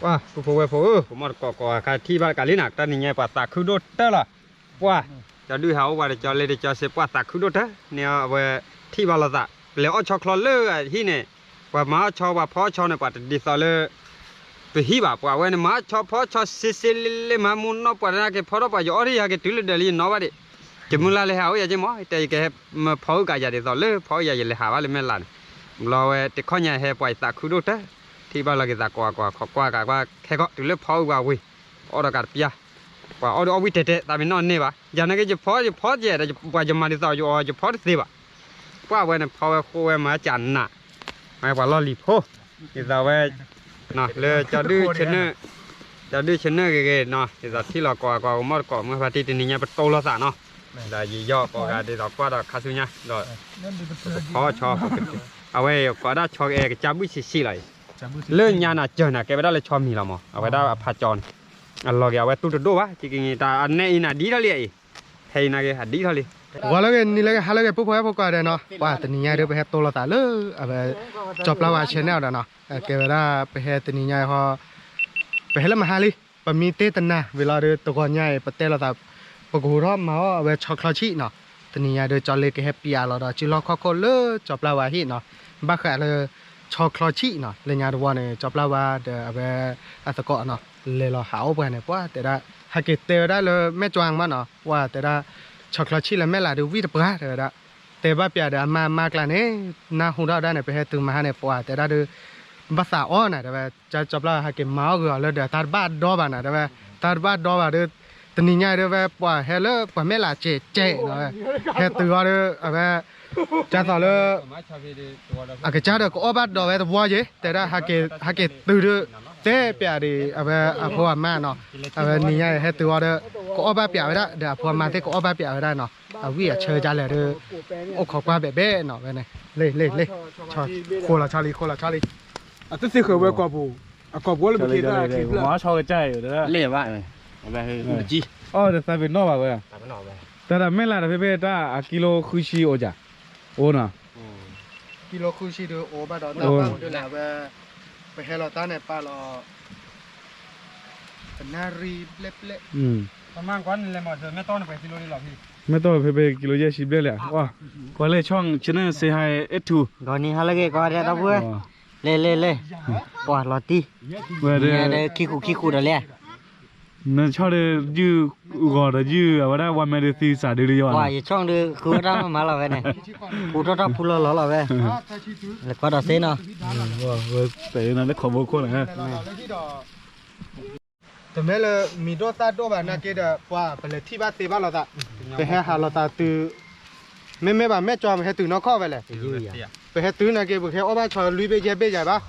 ပှၢ် ပုၢ်ဖိဝဲၢ်ဖိဧၢ, ပမီၢ်တကိးကိးအခါထံၣ်ဘၣ်တကးလံနၤ, တၢ်နံၤညါပှၤသးခုဒိၣ်တၢၢ်လီၤ. ပှၢ် ကၠီဒုၣ်ဟးအိၣ်ပှၤဒီးကၠီလ့ဒီးကၠီစ့ ပှၢ်သးခုဒိၣ်တၢၢ်န့ၣ် အဝဲထံၣ်ဘၣ်လိာ်သး ပလဲၤအီၣ်ဆီချီလၢအဟံၣ်န့ၣ်, ပှၤမၤအီၣ်ဆီ ပှၤဖီအီၣ်ဆီန့ၣ် ပှၤတဒ်သိးလၢ ပဟံၣ်ဘၣ်, ပှၤဝဲန့ၣ် မၤအီၣ်ဆီဖီအီၣ်ဆီ စ့စ့လ့လ့ မၤမူနီၢ်ပှၤတနာ်က့ၤ ဖီထီၣ်ပှၤယအီၣ်ဒ်ယၤ ကတုၤလၢဒၢးလၢယနီၣ်ဘၣ်ဒံး, ယမုၢ်လၢ်လၢဟဲဟးအိၣ်ယၤက့မး တဲယကဟဲမၤဖီအုၣ်ကးယၤဒ်သိးလၢဖီအုၣ်ယၤ ယလဲၤဟးဘၣ်လၢမဲၢ်လးန့ၣ်, ဘျီဝဲတခီညါဟဲပှၤယသးခုဒိၣ်တၢၢ်, ထံၣ်ဘၣ်လီၤက့ၤသးကိးဂၤကိးဂၤ ခိးကွၢ်ဂၤကွၢ်ခဲကီး တုၤလၢဖီအုၣ်ပှၤဝံၤ, အီၣ်ဒီးကးတပျၢ်, ပှၤအီၣ်ဒီးအီၣ်ဝံၣ်တဲာ်တဲာ် သးမ့ၢ်နီၢ်န့ၢ်ဘၣ်, ယၤနာ်က့ ယဖီယဖီယဲဒီး ပှၤယမၤဒ်သိးယအီၣ် ယဖီတသ့ဘၣ်, ပှၢ်ဝဲန့ၣ် ဖီဝဲဃိဝဲမၤကၢ်နး, ဝဲပှၤလီၢ်လံၤဖိ, ဒ်သိးဝဲ လၢကၠီဒုၣ်ဆနၢၣ်, ကၠီဒုၣ်ဆနၢၣ်ဂ့ၤဂ့ၤနီၤ, ဒ်သိးထံၣ်လီၤကိးဂၤကိးဂၤ မီၢ်တကိးမုၢ်ဖါတံၢ်တနံၤညါပတိလိာ်သးနီၤ, ဒီးယယီၢ်ကိးဂၤဒ်သိးကွၢ်ဒီးခါဆူညါ, ဒီးပဖီဆီ အဝဲကိးဒၣ်ဆီကအဲၣ်ကစၢ်ဘုၣ်ဆံးဆံးလီၤအံၤ, လၢညါနၤစၢၤနၤကဲဝဲဒၣ်လၢဆီမံၤလီၤမး, အဝဲဒၣ်အဖးကၠီန့ၣ်, အလီၤက့ၤအဝဲတူၢ်တဒိၣ်ဘၣ်, ကက့ၤတၢ်အနဲၣ်အံၤနၤဒ်ထီၣ်လံအံၤ, ဖဲအံၤနာ်က့ၤအဒ်ထီၣ်လံ, ဂီၤလၢဂ့ၤ နံၤလၢဂ့ၤ ဟါလၢဂ့ၤ ပုၢ်ဖိဝဲၢ်ဖိကိးဂၤဒဲးနီၤ, ပှၢ်တနံၤညါဒီးပဟဲတိလိာ်သးလၢ အဝဲ ကၠီပျၢ်ဝါ channel ဒီးနီၤ, ကဲဝဲဒၣ်ပဟဲတနံၤညါအံၤဟီ ပဟဲလၢမဟါလံ, ပမံတ့ၢ်တနၤဝံၤလီၤဒီး တဂီၤညါအံၤ ပတဲလိာ်သး, ပကဟူးထီၣ်မၤအီၣ်အဝဲဆီချီဆံၣ်နီၤ, တနံၤညါဒီးကၠီလ့ကဟဲပျးလီၤဒီး စုလီၢ်ခီၣ်ခိၣ်လၢကၠီပျၢ်ဝါဟံၣ်နီၤ, ဘၣ်ဃးလၢ ဆီချီဆံၣ်နီၤ, လၢညါတဝီန့ၣ် ကၠီပျၢ်ဝါဒီးအဝဲ အသကိးနီၤ, လဲၤလီၤဟးအိၣ်ပှၤန့ၣ် ပှၢ်တဲဒၣ် ဟဲက့ၤတဲဝဲဒၣ်လၢမဲၢ်ကၠီမးနီၤ, ပှၢ်တဲဒၣ် ဆီချီဆံၣ်လၢမဲၢ်လးဒီးဝံၣ်တပှၢ်တဲဝဲဒၣ်, တဲဘၣ်ပျးဒီးအမါမါကျါန့ၣ်, နၢ်ဟူထီၣ်ဝဲဒၣ်န့ၣ် ပဟဲတုၤမဟါန့ၣ် ပှၢ်တဲဒၣ်ဒီး ဘၣ်သးအီၣ်နၤတဲဝဲ, ကၠီပျၢ်ဟဲက့ၤမၤအီၣ်ဂ့ၤအီၤလၢဒီး တၢ်တဘၣ်ဒီဘၣ်နၤတဲဝဲ, တၢ်တဘၣ်ဒီဘၣ်ဒီး တနံၤညါဒီးဝဲ ပှၢ်ဟဲလၢပှၤမဲၢ်လးစဲးစဲးနီၤ, ဟဲတုၤအီၤဒီး အဝဲ ကၢ်သိးလၢ အကစၢ်ဒီးကအီၣ်ဘၣ်ဒီးဝဲတဝီယ့ၤ, တဲဒၣ် ဟဲက့ၤတုၤဒီး တဲပျးဒံး အဝဲအဖိအမါနီၤ, အဝဲနံၤညါဟဲတုၤအီၤဒီး ကအီၣ်ဘၣ်ပျးဝဲဒၣ် ဒီးအဖိအမါသ့ၣ်ကအီၣ်ဘၣ်ပျးဝဲဒၣ်နီၤ, အဝံၣ်အဆၢကလဲၣ်ဒီး အိၣ်ခိးကွၢ်ဘဲးဘဲနီၤဝဲန့ၣ်, လ့လ့လ့, ဃိလီၤဆီလံ ဃိလီၤဆီလံ, အတသ့ၣ်ဃၢၤဝဲကိာ်ပူၤ, အကိာ်ပူၤလၢပက့ၤတၢ်ခံဖျၢၣ်, မၤဆီကစၢ်အံၤ, လ့ဘၣ်, အီၣ်ဒီးသးပ့ၤနီၣ်ဘၣ်ဝဲ, တၢ်တၢ်မဲၢ်လးဒီးဖဲဖဲတၢ်အကံလိဃုဆံအိၣ်ကၢ်, အိၣ်နီၤ ကံလိဃုဆံဒီးအိၣ်ဘၣ်ဒီးတၢ်ဘၣ်ဒ်လဲၣ်ဝဲ, ပဟဲလီၤတၢ်န့ၣ်ပာ်လီၤ ပနၣ်ရံၣ်ဘျဲၣ်ဘျဲၣ်, မ့ၢ်တီၢ်ဖဲဖဲကံလိယဲၢ်ဆံဘျဲၣ်လဲၣ်, ပှၤလဲၤဆီၣ် channel say hi အဲၣ်ထူ, ဂီၤနံၤဟါလၢဂ့ၤကိးဂၤဒဲးဒီပုၢ်ဝဲၢ်, လ့လ့လ့, ပှၤလီၤတံၢ်, ဒီးခံဃူခံဃူဒီးလဲၣ် နဆီၣ်ဒီးယုၢ်ဂီၤဒီးယုၢ် အဝဲဒၣ်ဝါမဲဒီးသံစးဒုလံယီၤ, ပှၤယဆီၣ်ဒီးဃုဝဲတၢ်မၤမၤလီၤဝဲန့ၣ်, ပူထီၣ်ထီၣ်ဖူလီၤလီၤလီၤဝဲ, လဲၤကွၢ်ဒီးသ့နီၤ, ဝဲတဲနၤလၢခိးဘိခိၣ်န့ၣ်, တမ့ၢ်လၢမံၤဒိၣ်သၣ်ဒိၣ်ဘၣ်နာ်က့ဒီး ပှၤပလဲၤထံၣ်ဘၣ်သ့ဘၣ်လိာ်သး, ပဟဲဟးလိာ်သးတုၤ, မ့မ့ၢ်ဘၣ်မဲၢ်ကၠီပဟဲတုၤနီၢ်ခီၣ်ဝဲလဲၣ်, ပဟဲတုၤနာ်က့ ပကဟဲအီၣ်ဘၣ်ဆီလွံၢ်ဘ့ၣ်ယဲၢ်ဘ့ၣ်ယၤဘၣ်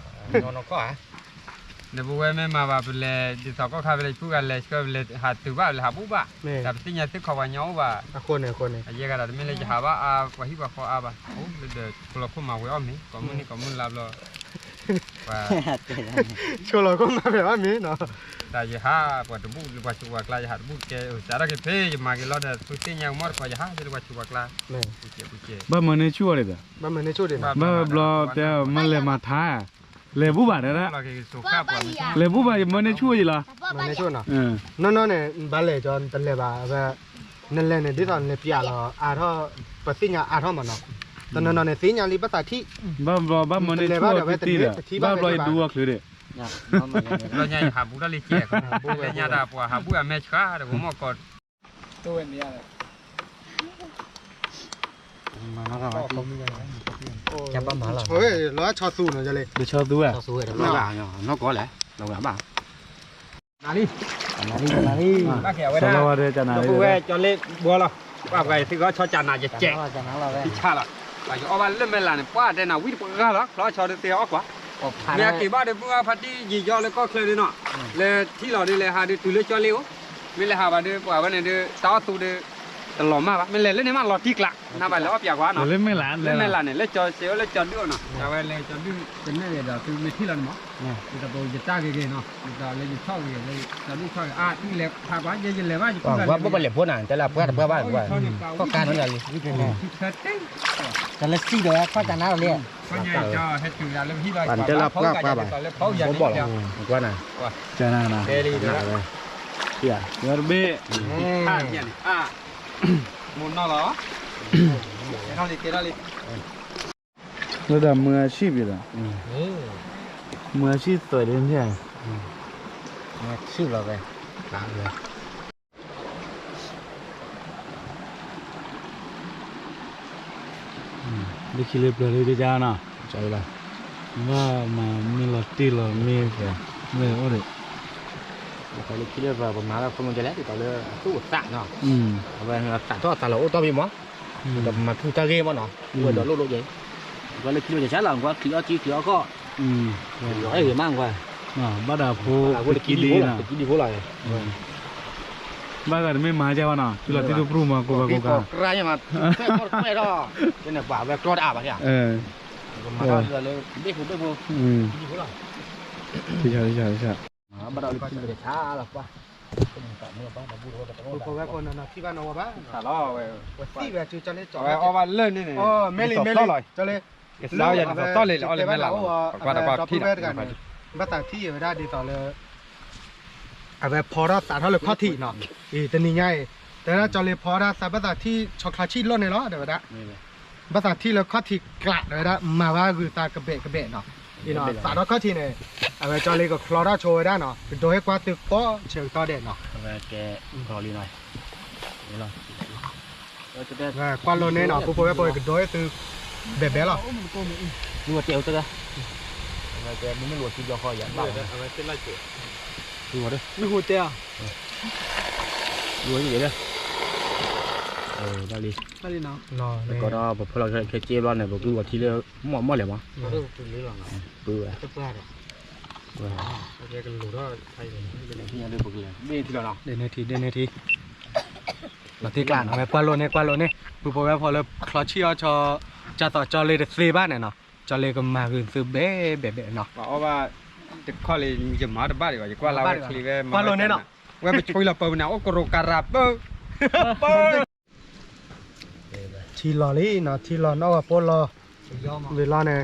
နပဝဲမ့ၢ်မၤဘၣ်ပလဲၤ ဒ်သိးကီၢ်ခါပလဲၤဖုဂၤလဲၤဆှၢပလဲၤဟးတုၤဘၣ် ပလဲၤဟးဘူၣ်ဘၣ်, တၢ်ပသ့ၣ်ညါသုခီပှၤညီအိၣ်ဘၣ်, အဃိန့ၣ် အဃိန့ၣ် အယဲၢ်ဂၤဒီးတမ့ၢ်လၢယဟးဘၣ်အါ ပှၤဟံၣ်ပှၤဃီအါဘၣ်, အိၣ်လၢဒီး ဆိလီၤခိၣ်မၤဝဲအီၣ်မ့ၤ ကိးမုၢ်နံၤကိးမုၢ်လါဘျီ ဆိလီၤခိၣ်မၤဝဲအီၣ်မ့ၤနီၤ, တၢ်ယဟးပှၤတဘူၣ်လၢပှၤဆူးပှၤကျါ ယဟးတဘူၣ်ကဲ စးထီၣ်က့ၤဖဲယမၤက့ၤလီၤဒီး သုသ့ၣ်ညါကမီၣ်တကိး ယဟးဖဲလၢပှၤဆူးပှၤကျါ, ဘၣ်မၤန့ၢ်ဆူၣ်အီၤဒ်ဒီး ဘၣ်ဘျီတဲမ့ၢ်လဲၤမၤထါ, လဲၤဘူၣ်ဘၣ်ဒၣ်, လဲၤဘူၣ်ဘၣ်ယမၤန့ၢ်ဆူၣ်အီၤယလီၤ, နီၢ်နီၢ်န့ၣ် ဘၣ်လဲၤကီတလဲၤဘၣ်, နလဲၤန့ၣ် ဒ်သိးနလဲၤပျးလီၤအါထီၣ်, ပသ့ၣ်ညါအါထီၣ်မးနီၤ, တနီၤနီၤန့ၣ် သ့ၣ်ညါလံဘၣ်သးထံၣ်, ဘၣ်ဘျီဘၣ်မၤန့ၢ်ဆူၣ်အီၤတံၢ်တံၢ်ဒီး ဘၣ်ဘျီယဒူအီၤချုးဒံး, ဘျီညါယဟးဘူၣ်တၢ်လံကဲ, လၢညါတၢ်ပှၤဟးဘူၣ်အမဲာ်ဆှးဒီး ပမီၢ်ကီး လီၤဆီသူနီၤ, ဆီသူဧါ, နီၢ်ကီးလဲၣ်, လီၤဂာ်ဘၣ်, နလံ, နလံ, နလံ, ဘၣ်က့ၤအဝဲဒၣ်, ပဝဲကၠီလ့ဘှီလီၤ, ပှၤပှၤသုဂီၢ်ဆီကနးယကဲး, ဆါလီၤ, ပှၤယအီၣ်ဘၣ်လၢမဲာ်လးန့ၣ် ပှၤတဲနၤဝံတပှၢ်လီၤ, လီၤဆီဒီးသ့အီၣ်ကွၢ်, မ့ၢ်အက့ၤဘၣ်ဒီး မုၢ်အါဖါတံၢ်ယံာ်ယီလၢကီၢ်ချၢဒ်နီၤ, လဲၤထံၣ်လီၤဒီးလဲၤဟးဒီးတုၤလၢကၠီလ့အိၣ်, မ့ၢ်လဲၤဟးဘၣ်ဒီး ပှၤဝဲန့ၣ်ဒီး တၢ်အီၣ်သူဒီး တလီၤမၢ်ဘၣ် မ့ၢ်လဲၤလၢန့ၣ်မးလီၤတံၢ်ကျး နဘၣ်လဲၤအီၣ်ပၠးကွၢ်နီၤ လၢမ့ၢ်လၢ် လၢမ့ၢ်လၢ်န့ၣ် လၢကၠီစ့အိၣ်လၢကၠီဒုၣ်အီၤနီၤ အဝဲလဲၤကၠီဒုၣ်တနၢ်ဂ့ၤဒီးသုမ့ၢ်ထံၣ်လီၤန့ၣ်မး ယတပိယတၢ်ဂ့ၤဂ့ၤနီၤ ယတလၢယဆီၣ်ဂ့ၤလၢကၠီဒုၣ်ဆီၣ်ဂ့ၤ အါ သုလဲၤခးကွၢ် ယလဲၤဘၣ် ယကူၣ်ဘၣ်လဲၤဖိနၤ တဲလၢပှၢ်တပှၢ်ဘၣ် ကွၢ်ကါနီၤလံ တလၢစံၣ်ဒီး ကွၢ်ကါနီၤလံ ပှၢ်တဲလၢပှၢ်ပှၢ်ဘၣ် ဘီၣ်လီၤ ကွၢ်နၤ တဘ့ၣ် မိၢ်နီၢ်လီၤ လၢဒၣ်มืออาชีพဒီး มืออาชีพသွဲၣ်ဒ်န့ၣ် มืออาชีพလီၤဝဲ လၢခံလၢပျၢၤလၢကကါနီၤ ဘၣ်မၤမ့ၢ်လီၤတံၢ်လီၤမ့ၢ် မ့ၢ်အိၣ်ဒံး လၢခံလၢပမၤလၢခိၣ်နူာ်ကလဲၣ် ဒ်သိးလၢအသူၣ်အသးနီၤ အဝဲသးထီၣ်သးလီၤအိၣ်တီၢ်မ့ၢ်မး ဒီးပမၤထူတၢ်ဂ့ၢ်မးနီၤ ဝဲဒီးလိၣ်လိၣ်က့ၤ ကွၢ်လၢခံလၢကဆါလီၤ ကွၢ်ချံးအီၣ်ကံချံးအီၣ်ကီၢ် အဲၣ်ဂ့ၤမးကွၢ် ဘၣ်ဒၣ်ဖိ တကံဒံလီၤ တကံဒံဖိလီၤ ဘၣ်ဂၤတမ့ၢ်မၤကဘၣ်နီၤ တုၤလီၤတံၢ်တပျုၢ်မၤကိးဂၤကိးဂၤ ကရၢမး ဖဲထီၣ် ကဲန့ၣ်ပှၤဝဲကျီတအါဘၣ် မၤထီၣ်လၢဘ့ၣ်ဖိဘ့ၣ်ဖိ တကံဒံဖိလီၤ တကံဒံဖိလီၤ ဘၣ်ဒီးလၢခံလၢကဆါလီၤကွၢ် ဖိဝဲဖိနီၤနီၤထံၣ်ဘၣ်နီၤဝဲဘၣ် သံဝဲကၠီလ့ကၠီ အဝဲအီၣ်ဘၣ်လၢန့ၣ်န့ၣ် မ့ၢ်လံမ့ၢ်လံ ကၠီလ့ ကစၢ်ယၤတသီၣ်လံ လၢအီၣ်လၢမဲလီၤ ပကွၢ်တကွၢ်ထံၣ် ဘၣ်သးထံၣ်ဝဲဒၣ်ဒ်သိးလၢ အဝဲဖီထီၣ်သးထီၣ်လၢခီၣ်ထံးနီၤ အံၤတနံၤညါအံၤ တဲဝဲဒၣ်ကၠီလ့ဖီဒၣ်သးဘၣ်သးထံၣ်ဆီချါဆံၣ်လိၣ်န့ၣ်လီၤ တဲဝဲဒၣ် ဘၣ်သးထံၣ်လၢခီၣ်ထံးကျး တဲဝဲဒၣ် မၤဘၣ်ဂုာ်သးကဘဲးကဘဲးနီၤ အံၤနီၤ သးထီၣ်ခီၣ်ထံးန့ၣ် အဝဲကၠီလ့ကချီထီၣ်ဆိဝဲဒၣ်နီၤ ကဒိဟ့ၣ်ကွၢ်သုကိးဆၢကတီၢ်ဒဲးနီၤ အဝဲကဲ လီၤလံနီၤ ကွၢ်လိန့ၣ်နီၤ ပူဖိဝဲဖိကဒိဟ့ၣ်သု ဘဲးဘဲးလီၤ မ့ၢ်ဝဲတဲအီၤတဂၤ မ့ၢ်လိာ်ခံဘျီဃီယၤဘၣ် မ့ၢ်ဟိတဲအီၤ ဒ်လံ ကီဒီးပဖီလီၤခဲက့ဘျီန့ၣ် ပကဝီၤထံလၢမီၢ်မီၢ်လဲၣ်မး ပဝဲ ပကလဲၤ ဒ်န့ၣ်ထံ ဒ်န့ၣ်ထံ လီၤတံၢ်ကျးနီၤ ဝဲကွၢ်လိန့ၣ် ကွၢ်လိန့ၣ် ပူဖိဝဲဖိလၢချီဆံၣ်အီၣ်ဆီ ကၢ်သိးကၠီလ့တသ့ဘၣ်န့ၣ်နီၤ ကၠီလ့ကမၤဂုာ်သုဘဲးဘဲးဘဲးနီၤ အီၣ်ဘၣ် တခီလံ ယမၤတဘၣ်ဒံးဘၣ် ယကွၢ်လၢဝဲချံဝဲ ကွၢ်လိန့ၣ်နီၤ ဝဲပဆွံလီၤပၢၢ်ပနၤ အိၣ်ကရိးကရးပၢၢ် ပၢၢ်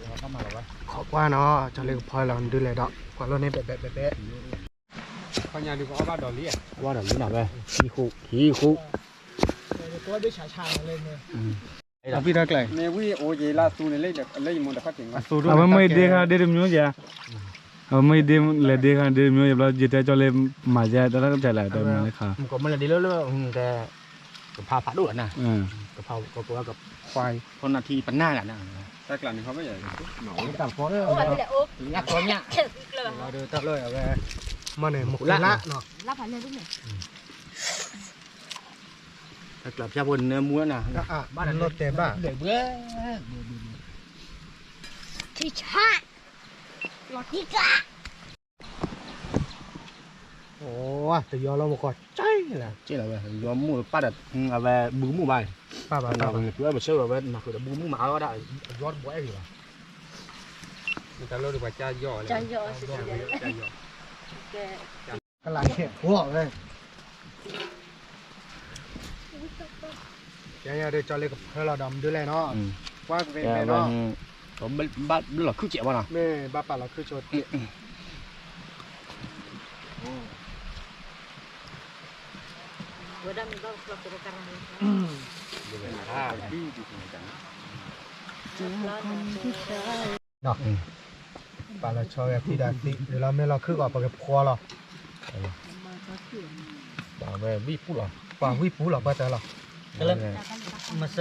ထံလီၤလံနီၤ ထံလီၤနီၣ်ဂီၤပိၢ်လီၤ ဝံၤလီၤန့ၣ် ခိးကွၢ်နီၤ ကၠီလ့ကဖီလီၤဒုးလဲၣ်ဒီး ကွၢ်လိန့ၣ် ဘဲးဘဲးဘဲးဘဲး ခီညါဒုးကအီၣ်ဘၣ်ဒီးလံ အီၣ်ဘၣ်ဒီးလံနီၤဝဲ ခံဃူ ခံဃူ အဘံၣ်ထီၣ်ကျဲ မ့ၢ်ဝံၣ်အိၣ်က့ၤလၢအသူန့ၣ်လၢယမိၢ်တခီၣ်ထံး အဝဲမ့ၢ်ဒ့ခါဒ့တမျိုးယၤ အဝဲမ့ၢ်ဒ့လဲၤဒ့ခါဒ့တမျိုး ယဘျီယတဲကၠီလ့မၤယၤတၢ်တၢ်ကတၢၢ်လၢတမၤလၢခါ ကမ့ၢ်လဲၤဒ့လၢလၢ ကဖးဖးဒိၣ်နၤ ကဖးကကွၢ်က ဖီနၢ်ထံပနၢ်ဂၤနၤ တၢ်ကျးန့ၣ်ခီဘၣ်ယၤ တၢ်ဖီ လၢတၢ်လၢအဝဲ မ့ၢ်န့ၣ် မူခိလၢနီၤ တၢ်ကျးဖျါဖိနၢမူနၤ ဘၣ်လီၤတဲာ်ဘၣ် ထံဆၣ် လီၤထံကၢ် အိ တယီလီၤမကီၢ်ကၠဲလၢ ကၠဲလၢဝဲ ယီမူပၢ်ဒီး အဝဲဘုကမူၣ်ဘၣ် ပၢ်ဘၣ်ပၢ်ဘၣ် ပဝဲပဆၢဝဲဝဲနၢ်ဃုာ်ဒီးဘုကမူၣ်မၤအါဝဲဒၣ် အယီတဘီအဲၣ်ဂ့ၤဘၣ် တၢ်လၢပှၤကၢ်ယီၣ်လၢ ကၢ်ယီၣ် ကလးခဲဖိဝဲ ကဲယၤဒီးကၠီလ့ကဖၢလီၤဒီးမဒုးလဲၣ်နီၤ ကွၢ်ကဝဲၤနီၤ ဘၣ်လီၤခုၣ်ကဲးဘၣ်နီၤ မ့ၢ်ဘၣ်ပာ်လီၤခုၣ်ဆိတ့ၢ် ဝဲဒၣ်မ့ၢ်ဘၣ်ပဖျီၣ်ကရၢကရၢ ပာ်လီၤဆီဂဲၤထံၣ်ဒီးသံ ဒ်လီၤမ့ၢ်လီၤခုၣ်ကီး ပကဖှီလီၤ ပှၤဝဲဝံၣ်ပူၤလီၤ ပှၤဝံၣ်ပူၤလီၤ ပှၤတၢ်လီၤ မစၢ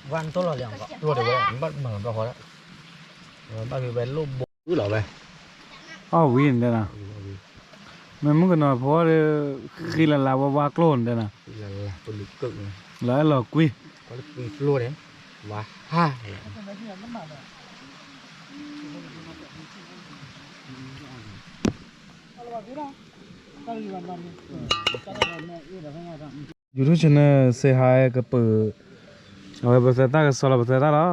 ဝါနတိၢ်လီၤလံ တိၢ်ဒီးဝဲ ဘၣ်မၤလီၤဘျီဃီဒၣ် ဘၣ်က့ၤဝဲလိၣ်ဘိလီၤဝဲ အီၣ်ဝံၤန့ၣ် မ့ၢ်မုၣ်ကနီၤဖိဒီး ဃံလၤလၤဝါဝါကျိၣ်န့ၣ်တဲနီၤ လီၤအဲၣ်လီၤကွံ ဝါဟါ တၢ်လီၤဘၣ်ဒၣ် တၢ်လီၤဘၣ်ဒၣ် YouTube channel စ့ဟါကပၢၤ, အဝဲပသဲတၢ်ကစီၣ်လီၤ ပသဲတၢ်လီၤ,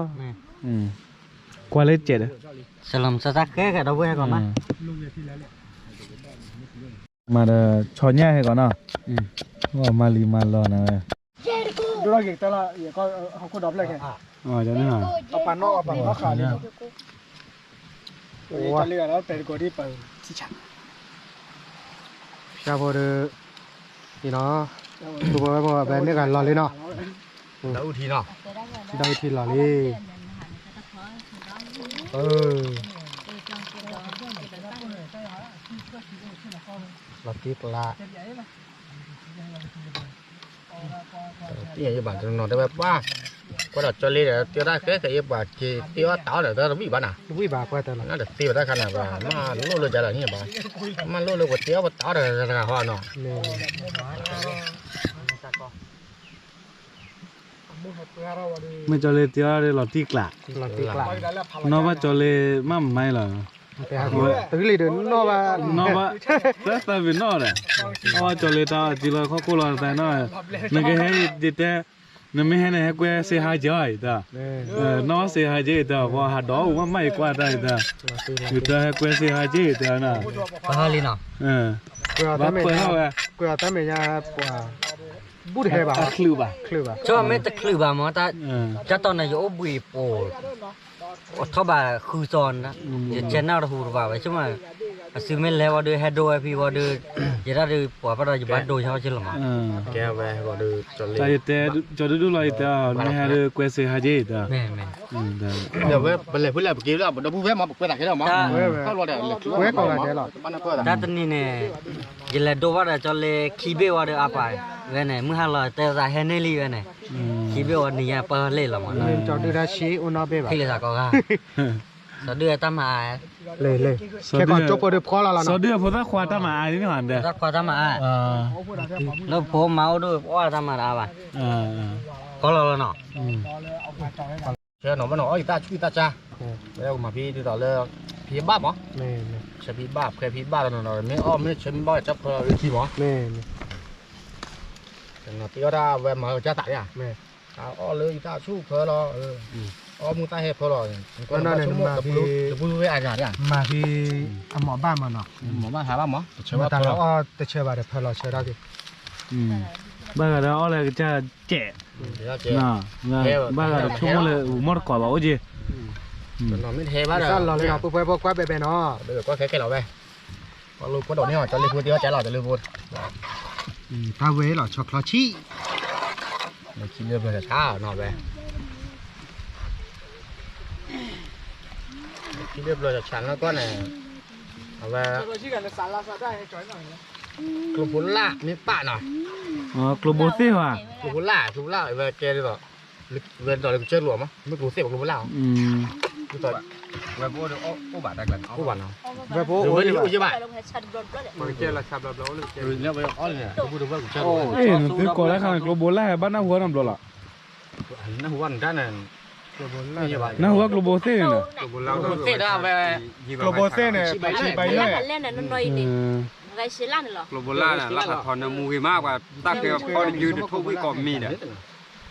ကွၢ်လၢကဲးဒီး, မၤဒီးဆီညၣ်ဟဲကီးနီၤ, မၤလံၤမၤလီၤနၤဝဲ, ဒိၣ်ထီၣ်က့ၤကတၢၢ်လီၤ, ဟီၣ်ခိၣ်ဒီဖျၢၣ်ခဲ, အပာ်နီၣ်အပာ်နီၣ်ဃာ်လံ, တၢ်လံဂၤဒီးတဲတကိးဒ်ပာ်, ဖၠၣ်ဖိဒီး, နီၤ, ပဝဲပဝဲန့ၣ်ဂၤလီၤလံနီၤ, ဒီးအုၣ်ထံနီၤ, ဒီးအုၣ်ထံလီၤလံ, လီၤတံၢ်ကျါ တံၢ်ယဘၣ်တနီၤတဲဝဲပှၢ်, ကွၢ်ဒီးကၠီလ့ဒီး တ့အီၣ်တၢ်ဃဲဃဲ ယပှၤက့ၤတ့အီၣ်တၢ်အီၣ်ဒီး တၢ်တဘံၣ်ဘၣ်နၤ, တဘံၣ်ဘၣ်ကွၢ်တၢ်လီၤ, နတသ့ဝဲတၢ်ခါနၤဘၣ်, မၤလိၣ်လၢယၤလီၤန့ၣ်ဘၣ်, မၤလိၣ်လၢပှၤတ့အီၣ်ပတၢ်အီၣ်ဒီးတဂၤဟီနီၤ, မ့ၢ်ကၠီလ့တ့အီၣ်ဒီးလီၤတံၢ်ကျါ, နီၢ်ဘၣ်ကၠီလ့မးမးလီၤ, တဂၤလံဒီးနီၢ်ဘၣ်, နီၢ်ဘၣ်, သၢသၢမံၤနီၢ်ဒီး, အီၣ်ကၠီလ့တၢ်အီၣ်တံၢ်လီၤခီၣ်ခိၣ်လီၤသးနီၤ, နကဟဲယတဲ, နမ့ၢ်ဟဲန့ၣ် ဟဲကွဲစ့ဟါက့ၤအီၤအံၤတၢ်, နီၢ်စ့ဟါက့ၤအံၤတၢ် ပှၤဟးဒီးအိၣ်မးမးအံၤကွၢ်တၢ်အံၤတၢ်, ယတဲဟဲကွဲစ့ဟါက့ၤအံၤတၢ်နီၤ, ဘၣ်ပၢၢ်ထီၣ်ဝဲ, ကွဲးအီၤတၢ်မဲာ်ညါပှၤ, ဘူးတဟဲဘၣ်, တချုးဘၣ်, တချုးဘၣ်, မ့ၢ်တချုးဘၣ်မ့ၢ်, တၢ်တီန့ၣ် ယအိၣ်ဘှံးပိာ် အိးထီၣ်ဘၣ်ဃုစီၤ, ယကဲနၢ်တဟူတဘၣ်ဝဲ, ဆိကမိၣ်, အစုမ့ၢ်လဲၤဝံၤဒီး ဟဲဒိဝဲဖဲဝံၤဒီး, ယတၢ်ဒုးပှၤဘၣ်ဒီး ယဘၣ်ဒိယီက့လီၤမး, ကဲဝဲ, ကၠီဒုဒုလီၤယတဲ, မ့ၢ်ဟဲဒီးကွဲစ့ဟါက့ၤတၢ်, ဒီးဝဲပလဲၤဖုလဲၤပက့ၤလၢပဒီပုၢ်ဝဲၢ်မး ပကွဲးသးခဲလၢာ်မး, ကွဲးကိးဂၤဒဲးလီၤ, တၢ်တနံၤန့ၣ်, ယလဲၤဒိဘၣ်ဒီးကၠီလ့ခံဘ့ၣ်ဝံၤဒီး အါပာ်ဝဲန့ၣ် မုၢ်ဟါလီၤတဲသးဟဲန့ၢ်လံဝဲန့ၣ်, ခံဘ့ၣ်ဝံၤနံၤညါပၢၢ်လ့ၣ်လီၤမး, ကၠီဒုတၢ်ဆံးအိၣ်နီၢ်ဘ့ၣ်ဘၣ်, ဖံးလံသးကိးဂၤ စီၤဒုတၢ်မၤအါ, စီၤဒုအဖိသၣ်ခွါတၢ်မၤအါန့ၣ်, တၢ်ခွါတၢ်မၤအါ, လၢဖိမါအိၣ်ဒိၣ်အီၣ်တၢ်မၤတအါဘၣ်, ဖီလီၤလီၤနီၤ, ဆဲနီၤဘၣ်နီၤ အီၣ်ယတၢ်ဆူၣ်ယတၢ်ဆါ, ဝဲမၤဖံဒ်သိးလၢ, ဖံဘၣ်မး, ဆဲဖံဘၣ် ဖဲဖံဘၣ်လီၤနီၤ မ့ၢ်အီၣ်မ့ၢ်ဆဲမ့ၢ်ဘၣ်ကၢ်ဖီလီၤလၢခံမး, တ့အီၣ်တၢ်ဝဲမၤကၢ်သးဒၣ်, အီၣ်လၢယတၢ်ဆူၣ်ဖၢလီၤ, အီၣ်မုၢ်တၢ်ဟဲဖၢလီၤ, တပူၤဝဲအဂၤဒၣ်, မၤဖံ, အမၤဘၣ်မးနီၤ, မၤဘၣ်ဟးဘၣ်မး, တဆၢဘၣ်တဖၢလီၤဆၢဒၣ်က့ၤ, ဘၣ်ဂၤဒီးအီၣ်လၢကစၢ်ကဲး, ဘၣ်ဂၤဒီးဆိကမိၣ်လၢမီၢ်တကိးဘၣ်အိၣ်က့ၤ, မ့ၢ်တဟဲဘၣ်ဒီး, ပှၤလၢကွၢ်ဖဲကဲလီၤဝဲ, ပှၤလၢကွၢ်ဒီးန့ၣ် ကၠီလ့ဖိတ့အီၣ်ကဲလီၤ ကၠီလ့ဖိ, တၢ်ဝဲလီၤ ဆီချီဆံး, ခံလၢဘျီဆါနီၤဝဲ, ခံလၢဘျီဆါနီၤကီၢ်န့ၣ်, အဝဲ, ကျိဖိလၢ်မ့ၢ်ပာ်နီၤ, ကျိဘိသ့ၣ်ဘၣ်, ကျိဖိလၢ် ကျိဖိလၢ်ဝဲကဲဒ်သိး, ဝဲဒ်သိးလၢကစၢၢ်လိာ်မး မ့ၢ်ကျိသ့ၣ်ဘၣ် ကျိဖိလၢ်အီၤ, ဒ်သိး, ဝဲပအိၣ်ဒီးအိၣ်ဘၣ်တၢ်ကျါန့ၣ်, အိၣ်ဘၣ်နီၤ, ဝဲပအိၣ်အိၣ်ဘၣ်, သုကိးလၢခါန့ၣ် ကျိဘိလၢ်ဟဲဘၣ်နၢ်ဟူအီၤနီတဘျီလီၤ, နၢ်ဟူအီၤန့ၣ်, နၢ်ဟူအီၤကျိဘိသ့ၣ်န့ၣ်, ကျိဘိသ့ၣ်န့ၣ်, ကျိဘိလၢ်န့ၣ် လၢဖးထီန့ၣ်မူဂ့ၤမး ပှၤတၢ်ကဲအီၤဖီတယုၢ်တထိၣ်ဝံၣ်ကိးမံၤဒီး,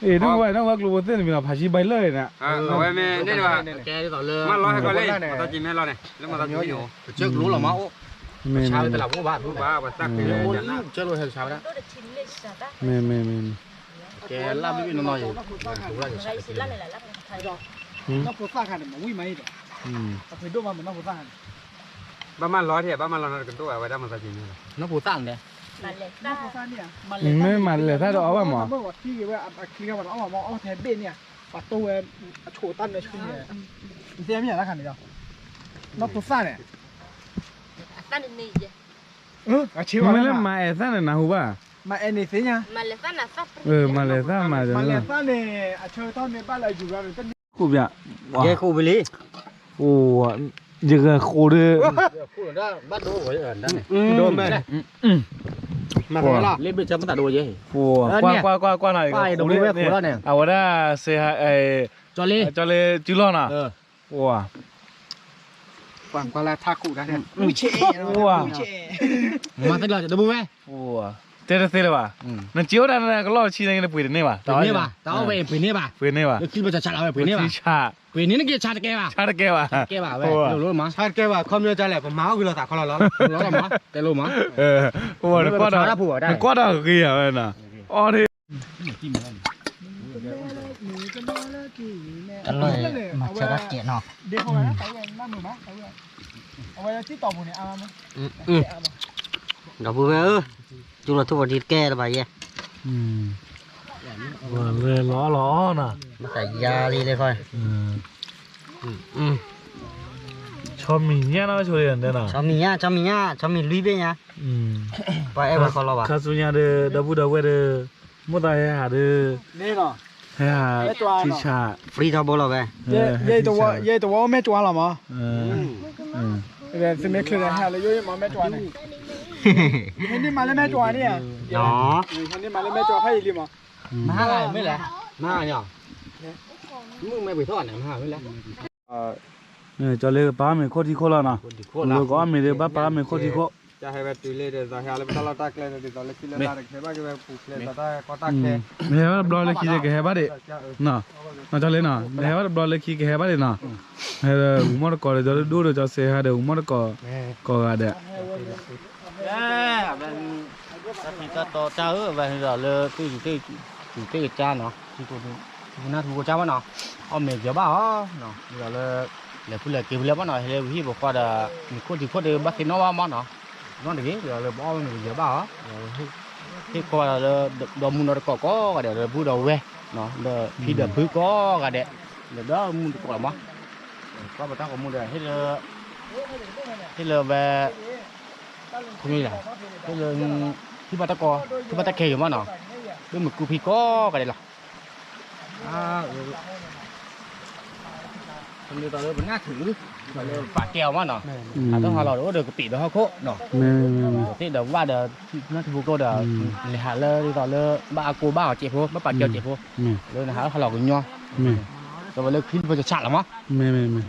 အ့ၣ် နၢ်ဟူဘၣ် နၢ်ဟူဘၣ်ကျိဘိသ့ၣ်န့ၣ်မ့ၢ်နီၤ ဖးဆံဘၣ်လၢာ်န့ၣ်, အဝဲမ့ၢ်န့ၣ်ဒီး, မၤလီၤဟဲကီးလံ, မၤသးက့ၤမ့ၢ်လီၤန့ၣ် လၢမၤသးက့ၤမ့ၢ်အိၣ်, မ့ၢ်, မ့ၢ်, မ့ၢ်, မ့ၢ်, မ့ၢ်, ကဲလၢဘံၣ်ဘံၣ်နီၢ်နီၢ်အံၤ, နီၢ်ဖိသၣ်ခါန့ၣ် မ့ၢ်ဝံၣ်မးအံၤဒီး, အဖုဒိၣ်မးမ့ၢ်နီၢ်ဖိသၣ်ခါန့ၣ်, ဘၣ်မၤလီၤထံၣ် ဘၣ်မၤလီၤနီၢ်တကတိၣ်ဝဲဒၣ်မၤသးက့ၤမ့ၢ်လီၤ, နီၢ်ဖိသၣ်န့ၣ်, မ့ၢ်မၤလဲၤသၣ်ဒီးအီၣ်ဘၣ်မး, မ့ၢ်ဝဲထံဂ့ၤဝဲအချံဂၤမးဒီးအီၣ်ဘၣ်မး အီၣ်ထဲဘ့ၣ်န့ၣ်, ပှၤတိၢ်ဝဲအဆိးတၢ်နၢဆိန့ၣ်, နသ့ၣ်မ့ၢ်ယၤတၢ်ခါန့ၣ်ဒီး, နီၢ်ဖိသၣ်န့ၣ် မ့ၢ်လၢမၤအဲၣ်သၣ်န့ၣ် နၢ်ဟူဘၣ်, မၤအဲၣ်န့ၣ်သ့ၣ်ညါ, မၤလဲၤသၣ်မၤ, မၤလဲၤသၣ်န့ၣ် အဆၢကတီၢ်မ့ၢ်ဘၣ်လၢယူၤဘျီန့ၣ်, ဃိဘၣ်, ယဲဃိဘၣ်လံ, အိၣ်, ယဂဲၤဃိဒီး, ဒိၣ်မဲ, မၤလၢဘ့ၣ်ဆၢမတၤဒိၣ်ယဲ, ကွၢ်ကွၢ်ကွၢ်ကွၢ်နီၤ, အဝဲဒၣ်စ့ဟါ, ကၠီလ့, ကၠီလ့စုလီၢ်နီၤ, ကွၢ်ကွၢ်လၢထးခိၣ်တၢ်, မၤသ့လီၤတဘိဝဲ, အိၣ် တဲတသ့လၢၤဘၣ်. နစံးဝဲဒၣ်နကလီၢ်ဆံန့ၣ် နပှ့ၤတန့ၢ်ဘၣ်. ပှ့ၤန့ၢ်ဘၣ်, တၢ်အီၣ်ဝဲအံၤပှ့ၤန့ၢ်ဘၣ်, ပှ့ၤန့ၢ်ဘၣ်. လၢခံပစီၤဆါလီၤဝဲပှ့ၤန့ၢ်ဘၣ်, ပှ့ၤန့ၢ်နက့ၤဆါတကဲဘၣ်, ဆါတကဲဘၣ်, ဆါတကဲဘၣ်ဝဲ, ဆါတကဲဘၣ် ခီပညီကလဲၣ် ပမၤအီၣ်ဂ့ၤလိာ်သးခီလီၤလီၤ, တဲလိာ်မး, နကွၢ်တၢ်ဂ့ၤယၤဝဲနီၤ, အီၣ်ဒ့ တၢ်လီၢ်အံၤ မၤဆၢတၢ်ကဲးနီၤ, ဒီပုၢ်ဝဲၢ်ဧၢ, ကၠိလီၤထူၣ်ဝဲဒ်တကဲလၢၤဘၣ်ယဲ, ဝဲလီၤအီၣ်လီၤအီၣ်နီၤ, မ့ၢ်သးယါလံလၢခီ, ဆီမံၤညၣ်နီၤ ဆိလံနီၤ, ဆီမံၤညၣ် ဆီမံၤညၣ် ဆီမံၤလွံၢ်ဘ့ၣ်ညါ, ပှၤအဲၣ်ဝဲဃီလီၤဘၣ်, ခါဆူညါဒီး ဒီပုၢ်ဒီဝဲၢ်ဒီး မိၢ်သးဟဲဟးဒီး ဟဲဟး ထံဆး free ထီဘိလီၤဝဲ, ယဲတဝီအိၣ်မဲာ်ကွၢ်လီၤမး, သုမ့ၢ်ချုးဒီးဟဲလၢယအိၣ်မဲာ်ကွၢ်န့ၣ်, ယဟဲန့ၢ်မးလၢမဲာ်ကွၢ်န့ၣ်ဧါ, ယဟဲန့ၢ်မးလၢမဲာ်ကွၢ်ဖးယံာ်လံမး, မဟါဂၤမ့ၢ်လဲၣ်, မဟါဂၤန့ၣ်, မုၢ်မဲာ်ဘှံးထီၣ်န့ၣ် မဟါဂၤမ့ၢ်လဲၣ် ကၠီလ့ပာ်မ့ၤခိၣ်ထံခိၣ်လီၤနီၤ, လိၣ်ကအီၣ်မ့ၤဒီး ဘၣ်ပာ်မ့ၤခိၣ်ထံခိၣ်, ဟဲဝဲတုၤလၢဒီး ဟဲလၢပတၢ်လီၢ်တၢ်ကျဲဒီး ဒ်သိးလၢခံလၢလါဒီး ကဟဲဘၣ်က့ၤဝဲပူၤဖျဲးဒီးတၢ်ကီတၢ်ခဲ, မ့ၢ်ဟဲဝဲတဘျီလၢခံဒီးကဟဲဘၣ်ဒံး, နီၤကၠီလ့နီၤ မ့ၢ်ဟဲဝဲတဘျီလၢခံကဟဲဘၣ်ဒံးနီၤ, ဟဲဒီးဝူၤမီၢ်တကိးဒီး ကၠီဒူၣ်ဒူၣ်ဒီး ကၠီစဲးဟါဒီး ဝူၤမီၢ်တကိး ကိးဂၤဒဲး တၢ်ဖံးတၢ်တီတၢ်အၢ အဝဲဟဲဒီးလၢ သူၣ်က့ကစၢ်နီၤ, ထူကနၢ်ထူကစၢ်ဘၣ်နီၤ, အီၣ်မ့ၤယၢၤဘၣ်အီၤ, ဒ်သိးလၢ လဲၤဖုလဲၤက့ၤဖုလဲၣ်ဘၣ်နီၤ, ဟဲလၢဝံၤဟံၣ်ပဃီဒီး မ့ၤခိၣ်ထံခိၣ်ဒီး ဘၣ်သ့ၣ်နီၣ်ဘၣ်မးနီၤ, နီၣ်တဂ့ၤ ဒ်သိးလၢပအီၣ်မ့ၤယၢၤဘၣ်အီၤ, ဟ့ၣ်ခီဒီးလၢ ဒီမူဒီးတကိးကိးဂၤဒဲး ဒီပုၢ်ဒီဝဲၢ်နီၤ, ဒီဖံဒီဖုကိးဂၤဒဲး, ဒီဒီမူတကိးလီၤမး, ကွၢ်ပတၢ်ကိးမူဒီး ဟ့ၣ်လၢ ဟ့ၣ်လၢဝဲ ခီမ့ၢ်လၢ ဟ့ၣ်လၢ ထံၣ်ဘၣ်တၢ်ကီ ထံၣ်ဘၣ်တၢ်ခဲဂ့ၤမးနီၤ, လၢမ့ၢ်ကူဖံကိးဂၤဒဲးလီၤ, ဒ်သိးလၢပနၢ်ထုး ဒ်သိးလၢပာ်ကဲအီၤမးနီၤ, ဟးထီၣ်ဟးလီၤဒီးအိၣ်ဒီးကပံာ်ဒီးဟီၣ်ခိၣ်နီၤ, သ့ၣ်ဒီးဝၣ်ဒီး နၢ်ထူဖိကိးဒီး လဲၤဟးလၢဒ်သိးလၢ ဘၣ်အကိးဘၣ်အီၤစဲးဖိ ဘၣ်ပာ်ကဲအီၤစဲးဖိ, လၢနဟးထီၣ်ဟးလီၤကညီ ကဝဲလၢခံပကဆးလီၤမး, မ့ၢ်မ့ၢ်မ့ၢ်,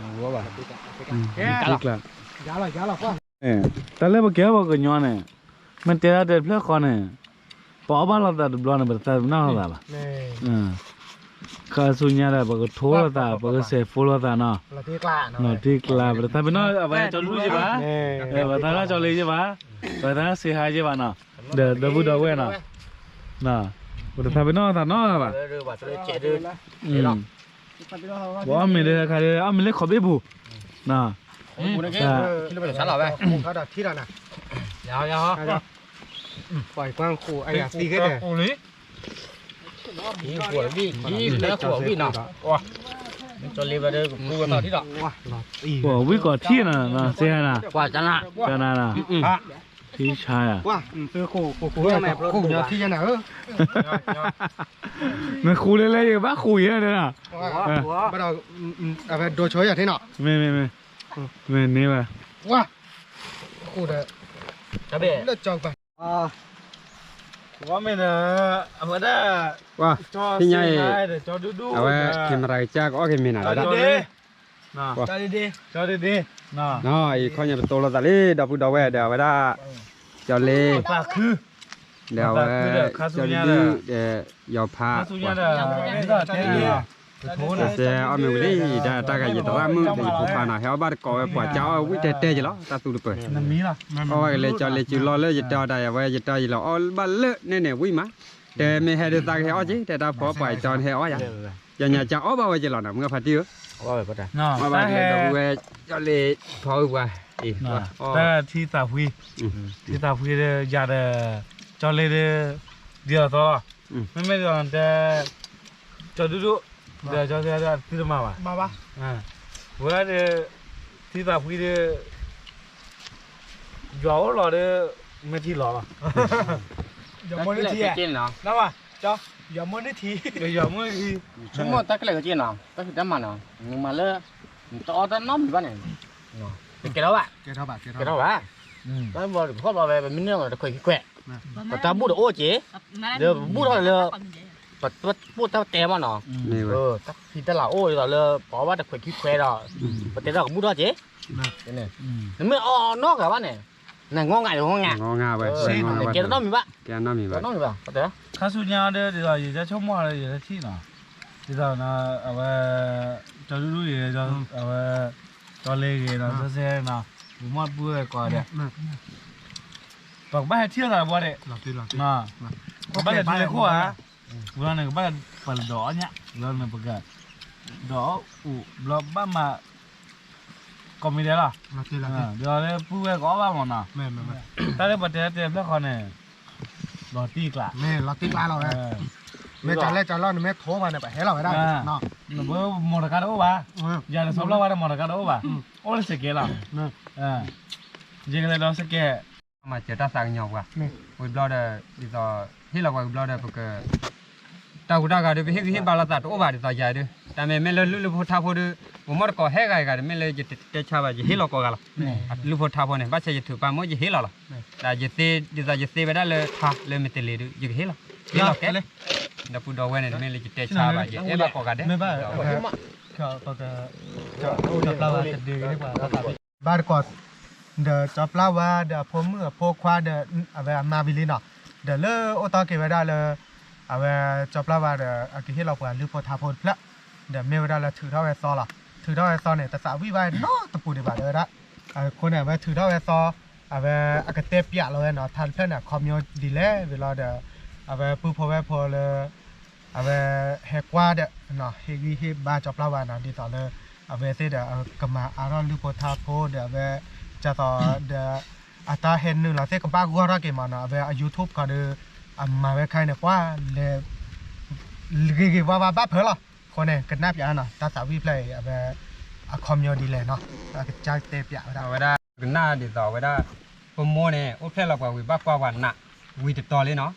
တၢ်လၢပကဲပှၤကညီန့ၣ် မ့ၢ်တဲဒၣ်တဲတဖျၢၣ်ဃီန့ၣ် ပအီၣ်ဘၣ်လိာ်သးတဘျီန့ၣ် ပတသးပ့ၤနီၣ်လိာ်သးဘၣ်, ခါဆူညါဒီး ပကထိလိာ်သး ပကစဲးဖိလိာ်သးနီၤ, လီၤတံၢ်ကျါ ပတသးပ့ၤနီၣ် အဝဲကၠီဒူၣ်ဒူၣ်ယဲဘၣ်, ပတသးပ့ၤနီၣ်ကၠီလ့ယဲဘၣ်, ပတသးပ့ၤနီၣ်စ့ဟါယဲဘၣ်နီၤ, ဒီးဒီပုၢ်ဒီဝဲၢ်နီၤ, ပတသးပ့ၤနီၣ်သးနီတဂၤဘၣ် ပအီၣ်မ့ၤဒီးခါဒီး အီၣ်မ့ၤလၢခီဘ့ၣ်ပူၤ, ပှၤဝံၣ်ကီးထံၣ်နီၤ, စ့ဟါနီၤ, ကနၤနီၤ, ထံဆါယၤ, မ့ၢ်ဃူလၢလဲၣ် ယကဘၣ်ဃူယဲၢ်န့ၣ်, မ့ၢ်မ့ၢ်မ့ၢ်, မ့ၢ်န့ၢ်ဘၣ်, ဝဲမ့ၢ်ဒီး အဝဲဒၣ် ကၠီစ့ဟါဒီး ကၠီဒူၣ်ဒူၣ် အဝဲ camera ကစၢ်ကအီၣ်က့ၤမ့ၤနၤဒီး ကၠီဒ့ဒ့, အံၤခီညါပတိလိာ်သးလံ ဒီပုၢ်ဒီဝဲၢ်ဒီး အဝဲဒၣ် ကၠီလ့ ဒီးအဝဲ ကၠီဒူၣ်ဒူၣ်ဒီး ယီၤဖး ကစဲးအီၣ်မ့ၤဝံၤလံ တၢ်တၢ်ဂၤယသရၣ်မုၣ် ယဖိခွါနီၤ ဟဲအီၣ်ဘၣ်တကိးဝဲပှၤကၢ်အီၣ်ဝံၣ်တဲတဲယလီၤ တၢ်သူတပၢၤ အီၣ်ဘၣ်ကလဲၤကၠီလ့ကၠူလီၢ်လၢယတဲအီၤတၢ် အဝဲယတဲယလီၤအီၣ်ဘၣ်လၢနဲၣ်န့ၣ်ဝံၣ်မး တဲမ့ၢ်ဟဲဒုးသးကဟဲအီၣ်က့ၤ တဲတၢ်ဖီပှၤကၠီန့ၣ်ဟဲအီၣ်ယၤ ယညါကၠီအီၣ်ဘၣ်ဝဲက့ၤလီၤနီၤ မုၢ်ဖါတံၢ်ဧၢ အီၣ်ဘၣ်ကလဲၤဒီပုၢ်ဝဲၢ် ကၠီလ့ဖီဝံၤပှၤ တၢ်ထံသးဖှံ ထံသးဖှံဒီးယၤဒီး ကၠီလ့ဒီး ဒ်သိးသိးလီၤ မ့မ့ၢ်ဒီး ကၠီဒူၣ်ဒူၣ် ဒီးကၠီသ့ၣ်ဒီးသုတမၤဘၣ် ဝဲဒၣ်ဒီး ထံသးဖှံဒီး ယွၤအိၣ်လီၤဒီး မ့ၢ်ထံလီၤလီၤ ယွၤမိၢ်န့ၢ်ထံ ယွၤမိၢ်န့ၢ်ထံ ဆိကမိၣ်တၢ်ကျဲကက့ၢ်နီၤ တၢ်ဖံးတၢ်မၤနီၤ နမၤလၢ နတအီၣ်တၢ်နီတမံၤဘၣ်န့ၣ် တကဲထီၣ်ဘၣ် ကဲထီၣ်ဘၣ် တၢ်ဘီတခီဘီဝဲ ပမ့ၢ်န့ၢ်အီၤတခွဲးခံခွဲး ပတၢ်ဘူၣ်တအိၣ်က့ၤ ဒီးပဘူၣ်ထီၣ်လၢ ပပိၢ်တၢ်တဲမးနီၤ တၢ်ဖံးတၢ်လၤအိၣ်ဒ်သိးလၢ ပအီၣ်ဘၣ်တခွဲးခံခွဲးဒီး ပတဲထီၣ်ကဘူၣ်ထီၣ်က့ၤ နမ့ၢ်အီၣ်နီတဂၤဘၣ်န့ၣ် နငီငါယငီငါ, ကဲတနီတမံၤဘၣ်, ကဲနီတမံၤဘၣ်, ခါဆူညါဒီး ဒ်သိးယဆိကမိၣ်ဒီး ယထံၣ်နီၤ, ဒ်သိး အဝဲ ကၠီဒူဒူဂ့ၤ, အဝဲ ကၠီလ့ဂ့ၤဒီး စီၤစဲနီၤ, ပမီၢ်ပုၢ်ဝဲၢ်ကိးဂၤဒဲး ပကဘၣ်ဟဲထံၣ်လိာ်သးတဘျီဒီး, ပဘၣ်လဲၤထံၣ်လဲၤခိၣ်ဧါ, ဝံၤလီၤန့ၣ် ကဘၣ်ပလီၢ်ဒီးအီၣ်ညၣ်, ဝံၤလီၤန့ၣ် ပက ဒီးအီၣ်အူးဘျီဘၣ်မး ကိးမံၤဒဲးလီၤ, ဒီးလၢပုၢ်ဝဲၢ်ကအီၣ်ဘၣ်မးနီၤ, တၢ်လၢပှၤတဲတဲဖျၢၣ်ဃီန့ၣ် လီၤတံၢ်ကျါ, မ့ၢ်လီၤတံၢ်ကျါလီၤဝဲ, မ့ၢ်တၢ်လဲၢ်တၢ်လီၢ်န့ၣ် မ့ၢ်ထိးဘၣ်န့ၣ် ပဟဲလီၤဝဲဒၣ်, နဘၣ်မိၢ်တကါတအိၣ်ဘၣ်, ယၤဒီးစီၤပျၢ်ဝါဒီးမိၢ်တကါတအိၣ်ဘၣ်, အိၣ်လၢစကဲလီၤ, ယကလဲၤဒီးစကဲ မၤစၢၤတၢ်သးကညီၤပှၤ, ဝံၤဘျီဒီး ဒ်သိး ဟ့ၣ်လီၤပှၤဝံၤဘျီဒီး ပက တၢ်ဟူးတၢ်ဂဲၤဒီး ပဟ့ၣ်ဂံၢ်ဟ့ၣ်ဘါလိာ်သးတအိၣ်ဘၣ်ဒ်သိးယၤဒုး, တၢ်မ့မ့ၢ်လၢလုၢ်လၢဖိထါဖိဒီး ပမိၢ်တကိးဟဲဂၤဂၤဒီး မ့ၢ်လၢယတဲဆါဘၣ် ယဟ့ၣ်လီၤကိးဂၤလီၤ, လုၢ်ဖိထါဖိန့ၣ် ဘၣ်ဆၣ်ယထုးပာ်မ့ၢ်ယဟ့ၣ်လီၤလီၤ, ဒ်ယသ့ ဒ်သိးယသ့ဝဲဒၣ်လၢထါလၢမ့ၢ်တလ့ၤဒီး ယကဟ့ၣ်လီၤ, ဟ့ၣ်လီၤကဲ, ဒီပုၢ်ဒီဝဲၢ်န့ၣ် မ့ၢ်လၢယတဲဆါဘၣ် ယအဲၣ်ဘၣ်ကိးဂၤဒဲး ဘၣ်တကိး ဒီးကၠီပျၢ်ဝါဒီးအဖိမုၣ်အဖိခွါဒီး အဝဲအမါဝံၤလံနီၤ, ဒီးလၢအိၣ်တီၢ်က့ၤဝဲဒၣ်လၢ အဝဲကၠီပျၢ်ဝါဒီး အကဟ့ၣ်လီၤပှၤလုၢ်ဖိထါဖိတဖျၢၣ်, ဒီးမ့ၢ်ဝဲဒၣ်လၢထုးထီၣ်ဝဲသီလီၤ, ထုးထီၣ်ဝဲသီန့ၣ် တသးဝံၣ်ဘၣ်နီတပူၤဒံးဘၣ် တဲဝဲဒၣ်, အဃိန့ၣ် အဝဲထုးထီၣ်ဝဲသီ, အဝဲအကတဲပၠးလီၤဝဲနီၤ, ထါတဖျၢၣ်န့ၣ် အခီပညီဒ်လဲၣ်ဝံၤလီၤဒီး အဝဲပုၢ်ဖိဝဲၢ်ဖိလၢ အဝဲဟဲကွၢ်ဒီး ဟ့ၣ်ဂံၢ်ဟ့ၣ်ဘါကၠီပျၢ်ဝါနီၤ, ဒ်သိးလၢ အဝဲသ့ၣ်ဒီး ကမၤအါထီၣ်လုၢ်ဖိထါဖိဒီး အဝဲ ကၢ်သိးဒီး အတၢ်ဟဲနုာ်လီၤသ့ၣ်ကဘၣ်ဂီၢ်ထီၣ်က့ၤမးနီၤ, အဝဲအ YouTube ခီဒီး အမၤဝဲခါအံၤန့ၣ် ပှၤလဲၤ ဂ့ၤဂ့ၤဝါဝါဘၣ်ဖၢလီၤ, အဃိန့ၣ် ကနၣ်ပၠးနီၤ, တၢ်သးဝံၣ်ဖျၢၣ်အံၤ အဝဲ အခီပညီဒ်လဲၣ်နီၤ, အကစၢ်တဲပၠးဝဲဒၣ် ဝဲဒၣ် ကနၣ်ဒ်သိးဝဲဒၣ် ပမိၢ်န့ၣ် အိၣ်ဖျဲၣ်လီၤပှၤဝံၤဘၣ်ကွၢ်ပှၤနး ဝံၤတတီၤလံနီၤ,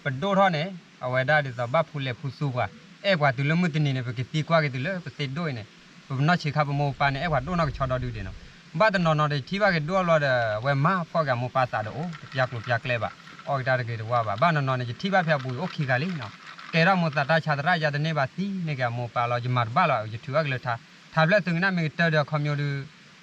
ပဒိၣ်ထီၣ်န့ၣ် အဝဲဒၣ်ဒ်သိးဘၣ်ဖူလဲၤဖူသူပှၤ, အဲၣ်ပှၤတုၤလၢမုၢ်တနံၤန့ၣ် ပကသံကွၢ်က့ၤတုၤလၢပသ့ဒိၣ်အံၤန့ၣ်, ပပနီၢ်ဆံးခါပမိၢ်ပပၢ်န့ၣ် အဲၣ်ပှၤဒိၣ်နီၢ်ကဆီဒီဒုဒံးနီၤ, ဘၣ်တနီၤနီၤဒီးယထံၣ်ဘၣ်က့ၤဒိၣ်အလီၢ်ဒီး အဝဲမၤဖှီၣ်က့ၤအမိၢ်ပၢ်သးဒီးအိၣ် တပျၢ်ကျိၤပျၢ်ကျဲဘၣ်, အီၣ်က့ၤတၢ်တဂ့ၤတဝါဘၣ်, ဘၣ်နီၤနီၤန့ၣ် ယထံၣ်ဘၣ်ဖဲအပူၤအံၤအိၣ်ခံဂၤလံနီၤ, ကဲထီၣ်မိၢ်သးတၢ်ဆါသရၣ် ယၤတန့ၢ်ဘၣ်သံန့ၢ်က့ၤအမိၢ်ပၢ်လီၤ, ယမၤတဘၣ်လီၤ ယထုးအီၣ်က့ၤလၢထါ, ထါဖျၢၣ်သုကနၣ်မ့ၢ်ကတၢၢ်ဒီးအခီပညီဒုး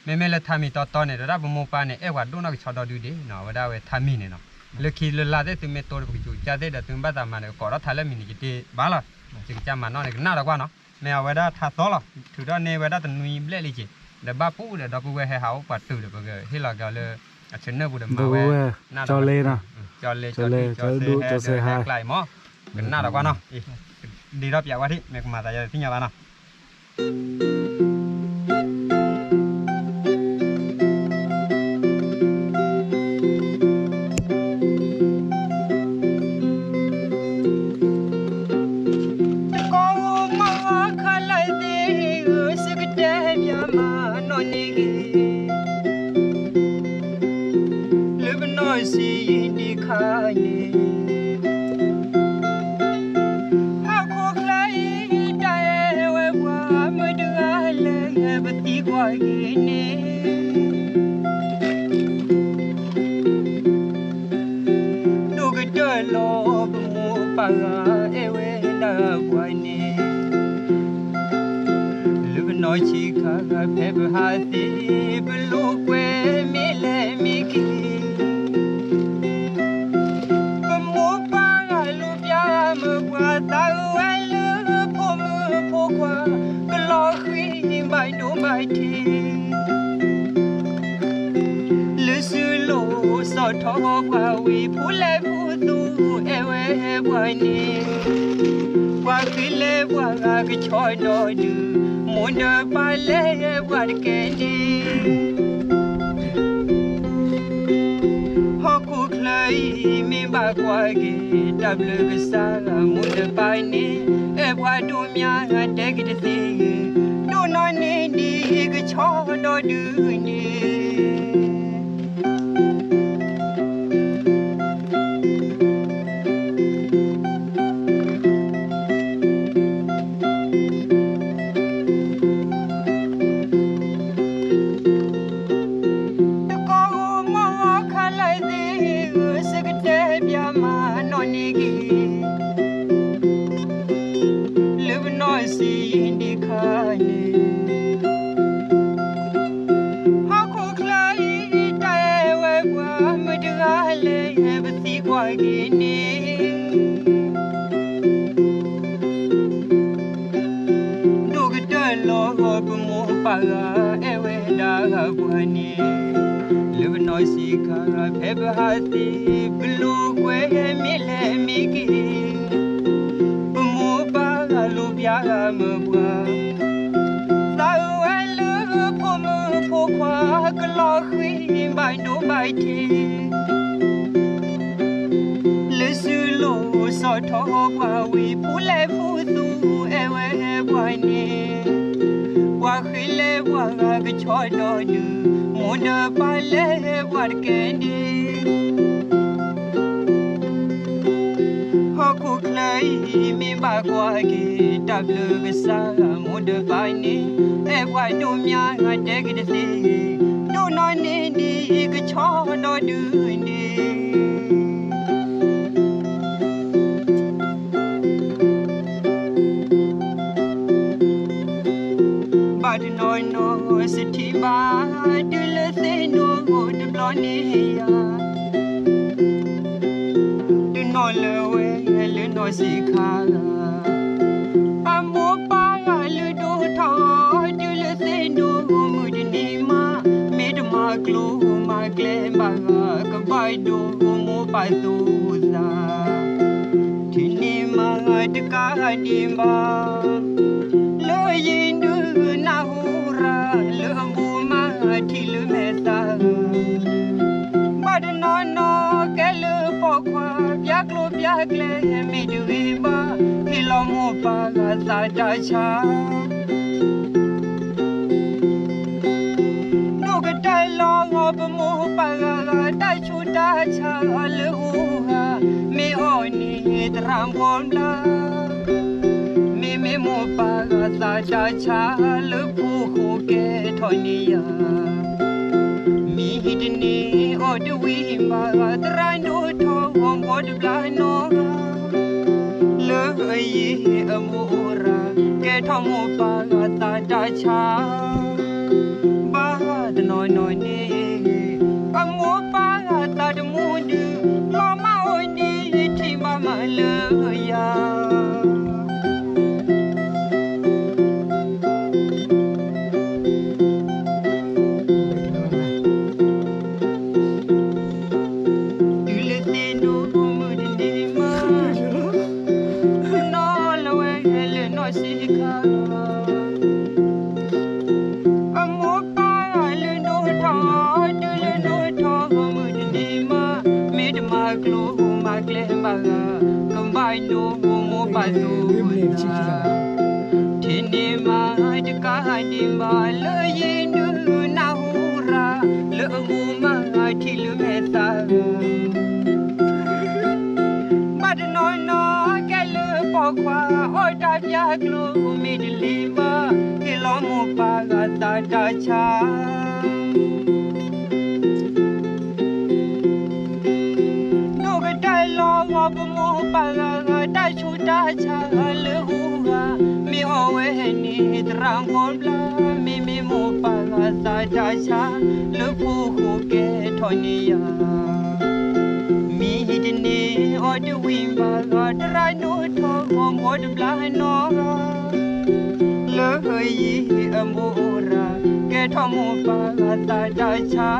မ့မ့ၢ်လၢထါမံၤတီတီန့ၣ် တဝဲဒၣ်ပမိၢ်ပၢ်န့ၣ် အဲၣ်ပှၤဒိၣ်နီၢ်ကဆီဒီဒုဒံးနီၤ, အဝဲဒၣ်ဝဲထါမံၤန့ၣ်နီၤ, လၢခံလၢလါသ့ၣ်သုမ့ၢ်တိဒီးပကစူၤကစၢ်သ့ၣ်ဒီး သုမ့ၢ်ဘၣ်သးမၤဒီး ကကိးထီၣ်ထါလၢမံၤန့ၣ် ယတ့ဘၣ်လီၤ, ယကစၢ်မၤနီၣ်န့ၣ် ကနၣ်ဒီးကွၢ်နီၤ, မ့ၢ်အဝဲဒၣ်ထါသီလီၤ, ထုးထီၣ်န့ၢ်ဝဲဒၣ်တနွံဘျဲၣ်လံက့ၤ, ဒီးဘၣ်ပူၤဒီး ဒီပုၢ်ဝဲၢ်ဟဲဟးအိၣ်ပှၤတုၤဒီး ပကဟ့ၣ်လီၤက့ၤအီၤလၢ အဆၢနၢၣ်ပူၤဒီးမၤဝဲ, ကၠီလ့နီၤ, ကၠီလ့ ကၠီလ့ ကၠီစဲဟဲ ကၠီစဲဟဲကျါအံၤမး, ကနၣ်ဒီးကွၢ်နီၤ, ဒ့ထီၣ်ပၠးဝဲထံၣ် မ့ၢ်ကမၤသးယၤသ့ၣ်ညါဘၣ်နီၤ တကီၢ်ဧိၤ မီၢ်ခီလၢသ့ၣ်ဧၢ, စကတဲပၠးမၤနီၣ်န့ၢ်ဂ့ၤ, လၢပနီၢ်ဆံးဒံးခါန့ၣ် ဟီၣ်ခိၣ်ချၢအံၤ တၢ်အဲၣ်ဝဲပှၤမုၢ်တဂၤလၢပသံကွၢ်က့ၤန့ၣ် ဒိၣ်ကတၢၢ်လီၤ ပမိၢ်ပၢ်ဂၤအဲၣ်ဝဲဒၣ်ပှၤန့ၣ် လၢပနီၢ်ဆံးခါဂၤဖဲပဟးသ့ ပလိာ်ကွဲမ့ၢ်လဲၣ်မ့ၢ်က့ၤ ပမိၢ်ပၢ်ဂၤလိာ်ပျၢ်မုာ်ပှၤ သးဝဲလၢဖိမုၣ်ဖိခွါ ကလီၤဃံၤဘၣ်ဒိဘၣ်ထံး လၢစုလိာ်ဆီၣ်ထီၣ်ပှၤဝံၤ ဖူလဲၣ်ဖူသူအဲၣ်ဝဲပှၤန့ၣ် ပှၤဃံလဲၣ်ပှၤဂၤကဆီဒီဒုး မိၢ်ဒီးပၢ်လဲၣ်ပှၤတကဲန့ၣ် ဟီၣ်ခိၣ်ချၢအံၤ မ့ၢ်ဘၣ်ကွၢ်က့ၤ တၢ်ဘျုးကစၢ်ဂၤ မိၢ်ဒီးပၢ်န့ၣ် အဲၣ်ပှၤဒိၣ်မး တဲက့ၤတသ့ ဒိၣ်နီၢ်န့ၢ်ဒံးကဆီဒီဒုးန့ၣ် တကီၢ်ဧိၤ မီၢ်ခီလၢသ့ၣ်ဧၢ, စကတဲပၠးမၤနီၣ်န့ၢ်ဂ့ၤ, လၢပနီၢ်ဆံးဒံးခါန့ၣ်, ဟီၣ်ခိၣ်ချၢအံၤ တၢ်အဲၣ်ဝဲပှၤမုၢ် ပသံကွၢ်က့ၤန့ၣ် ဒိၣ်ကတၢၢ်လီၤ ပမိၢ်ပၢ်ဂၤအဲၣ်ဝဲဒၣ်ပှၤန့ၣ် လၢပနီၢ်ဆံးခါ ဖဲပဟးသ့ ပလိာ်ကွဲမ့ၢ်လဲၣ်မ့ၢ်ဂ့ၤ ပမိၢ်ပၢ်ဂၤလိာ်ပျၢ်ဂၤမုၢ်ပှၢ် သးဝဲလၢဖိမုၣ်ဖိခွါ ကလီၤဃံၤဘၣ်ဒိဘၣ်ထံး လၢစုလိၤဆီၣ်ထီၣ်ပှၤဝံၤ ဖူလဲၣ်ဖူသူအဲၣ်ဝဲပှၤန့ၣ် ပှၤဃ့လဲၤပှၤဂၤကဆီဒီဒုး မိၢ်ဒီးပၢ်လဲၤပှၤတကဲန့ၣ် ဟီၣ်ခိၣ်ချၢအံၤ မ့ၢ်ဘၣ်ကွၢ်က့ၤ တၢ်ဘျုးကစၢ် မိၢ်ဒီးပၢ်န့ၣ် အဲၣ်ပှၤဒိၣ်မး တဲက့ၤတသ့ ဒိၣ်နီၢ်န့ၢ်ဒံး ကဆီဒီဒုးန့ၣ် ဘၣ်တနီၤနီၤ စထံၣ်ဘၣ် တုၤလၢသ့ၣ်နီၣ်တဘျီန့ၣ်ယၤ တနီၤလၢဝဲလၢနီၢ်ဆံးခါ အမိၢ်ပၢ်ဂၤလုၢ်ဒိၣ်ထီၣ် တုၤလၢသ့ၣ်နီၣ်မုၢ်တနံၤမး မ့ၢ်တမၤကျိၤမၤကျဲဘၣ်ဂၤ ကဘၣ်ဒိမိၢ်ပၢ်သူၣ်သး ထံၣ်န့ၢ်မးတကးဒံးဘၣ် လၢယံၤဒုးနၢ်ဟူရၤ လၢအဘူးမးထံၣ်လၢမဲာ်သၣ် ဘၣ်တနီၤနီၤကဲလၢပိာ်ခွါ ပျၢ်ကျိၤပျၢ်ကျဲမ့ၢ်တဂ့ၤဘၣ် ဟ့ၣ်လီၤမိၢ်ပၢ်ဂၤသးတၢ်ဆါ ဒိၣ်ကတၢၢ်လီၤ ပမိၢ်ပၢ်ဂၤဂၤ တၢ်ဆူးတၢ်ဆါလၢအအိၣ်ဂၤ မ့ၢ်အီၤန့ၣ်သရၣ်ဘှီဘျါ မ့မ့ၢ်မိၢ်ပၢ်ဂၤသးတၢ်ဆါ လၢပူၤဃိကဲထီၣ်န့ၢ်ယၤ မ့ၢ်တန့ၢ်အီၤတဝံၤဘၣ် သရၣ်ဒိၣ်ထီၣ်ဂီၤဘှီတဘျါနီၤ လၢအယံၤအမိၢ်အိၣ်ရၤ ကဲထီၣ်မိၢ်ပၢ်ဂၤသးတၢ်ဆါ ဘၣ်တနီၤနီၤန့ၣ် အမိၢ်ပၢ်ဂၤသးတမူဒုး လီၤမၢ်အိၣ်ဒံးထံၣ်ဘၣ်မးလၢယၤ တုၤလၢသ့ၣ်နီၣ်မုၢ်တနံၤမး နီၢ်လၢဝဲလၢနီၢ်ဆံးခါ အမိၢ်ပၢ်လုၢ်ဒိၣ်ထီၣ် တုၤလၢဒိၣ်ထီၣ်မုၢ်တနံၤမး မ့ၢ်တမၤကျိၤမၤကျဲဘၣ်ဂၤ ကဘၣ်ဒိမိၢ်ပၢ်သူၣ်သး ထံၣ်န့ၢ်မးတကးဒံးဘၣ် လၢယံၤဒုးနၢ်ဟူရၤ လၢအဘူးမးထံၣ်လၢမဲာ်သၣ် ဘၣ်တနီၤနီၤကဲလၢပိာ်ခွါ အီၣ်တၢ်ပျၢ်ကျိၤမ့ၢ်တလံၤဘၣ် ဟ့ၣ်လီၤမိၢ်ပၢ်ဂၤသးတၢ်ဆါ ဒိၣ်ကတၢၢ်လီၤ ပမိၢ်ပၢ်ဂၤဂၤ တၢ်ဆူးတၢ်ဆါလၢအအိၣ်ဂၤ မ့ၢ်အီၤဝဲန့ၣ်သရၣ်ဘှီဘျါ မ့မ့ၢ်မိၢ်ပၢ်ဂၤသးတၢ်ဆါ လၢပူၤဃိကဲထီၣ်န့ၢ်ယၤ မ့ၢ်တန့ၢ်အီၤတဝံၤဘၣ်ဂၤ သရၣ်ဒိၣ်ထီၣ်ဂီၤဘှီတဘျါနီၤ လၢယံၤအမိၢ်အိၣ်ရၤ ကဲထီၣ်မိၢ်ပၢ်ဂၤသးတၢ်ဆါ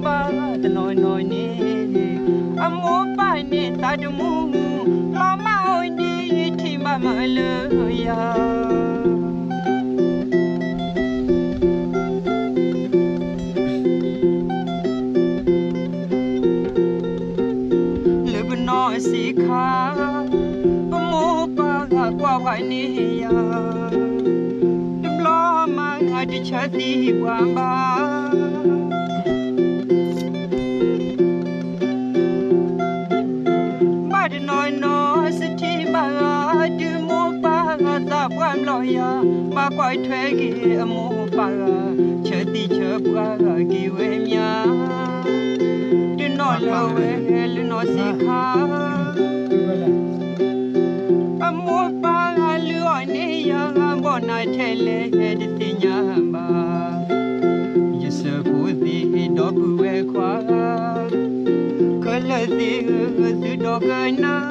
ဘၣ်တနီၤနီၤန့ၣ် အမိၢ်ပၢ်န့ၣ်သးတမူ လီၤမၢ်အိၣ်ဒံးထံၣ်ဘၣ်မးလၢယၤ လၢပနီၢ်ဆံးခါ ပမိၢ်ပၢ်ဂၤကွၢ်ပှၤန့ၢ်ယၤ တဘျီမးတဆၢသံပှၤဘၣ် ဘၣ်တနီၤနီၤစထံၣ်ဘၣ်ဂၤ တုၤမိၢ်ပၢ်ဂၤသးပှၢ်ဘျီယၤ ဘၣ်ကွၢ်ထွဲက့ၤအမိၢ်ပၢ်ဂၤ ဆၢသံဆၢပှၢ်ဂၤက့ၤဝဲမး တနီၤလၢဝဲလၢနီၢ်ဆံးခါ အမိၢ်ပၢ်ဂၤလုၢ်အီၣ်န့ၢ်ယၤ ဘီၣ်နၤထဲလဲၣ်တသ့ၣ်ညါဘၣ် ယစၢၤဖိသ့ၣ်ဒီပုၢ်ဝဲၢ်ခွါ ခဲလၢာ် သ့ၣ်ဧၢ သုဒီကနၣ်,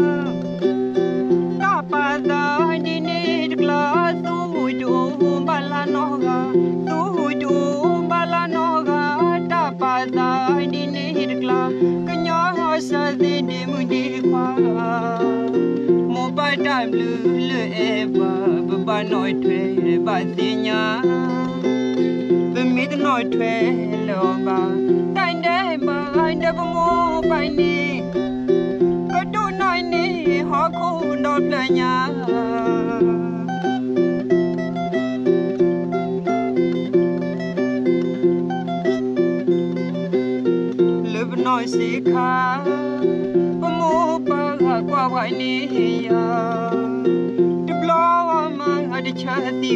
တၢ်ပာ်သးဒ်န့ၣ်တကျါ, သူၣ်တအိၣ်ဘၣ်လၢနီၢ်ဂၤ, သူၣ်တအိၣ်ဘၣ်လၢနီၢ်ဂၤ, တၢ်ပာ်သးဒ်န့ၣ်တကျါ, ကညီစၢၤသ့ၣ်ဒ့မုၣ်ဒ့ခွါ, မိၢ်ပၢ်တၢ်ဘျုးလၢအဲၣ်ပှၤ ပဘၣ်နီၣ်ထွဲဘၣ်သ့ၣ်ညါ ပမ့ၢ်တနီၣ်ထွဲလၢၤအီၤဘၣ်, တၢ်ဒဲးဘးဒီးပမိၢ်ပၢ်န့ၣ်, ကဒိၣ်နီၢ်န့ၣ်ဟီၣ်ခိၣ်ဒီဖျၢၣ်ညါ လၢပနီၢ်ဆံးခါ, ပမိၢ်ပၢ်ကွၢ်ပှၤန့ၣ်ယၤ, တဘျီမးတဆၢသံပှၤဘၣ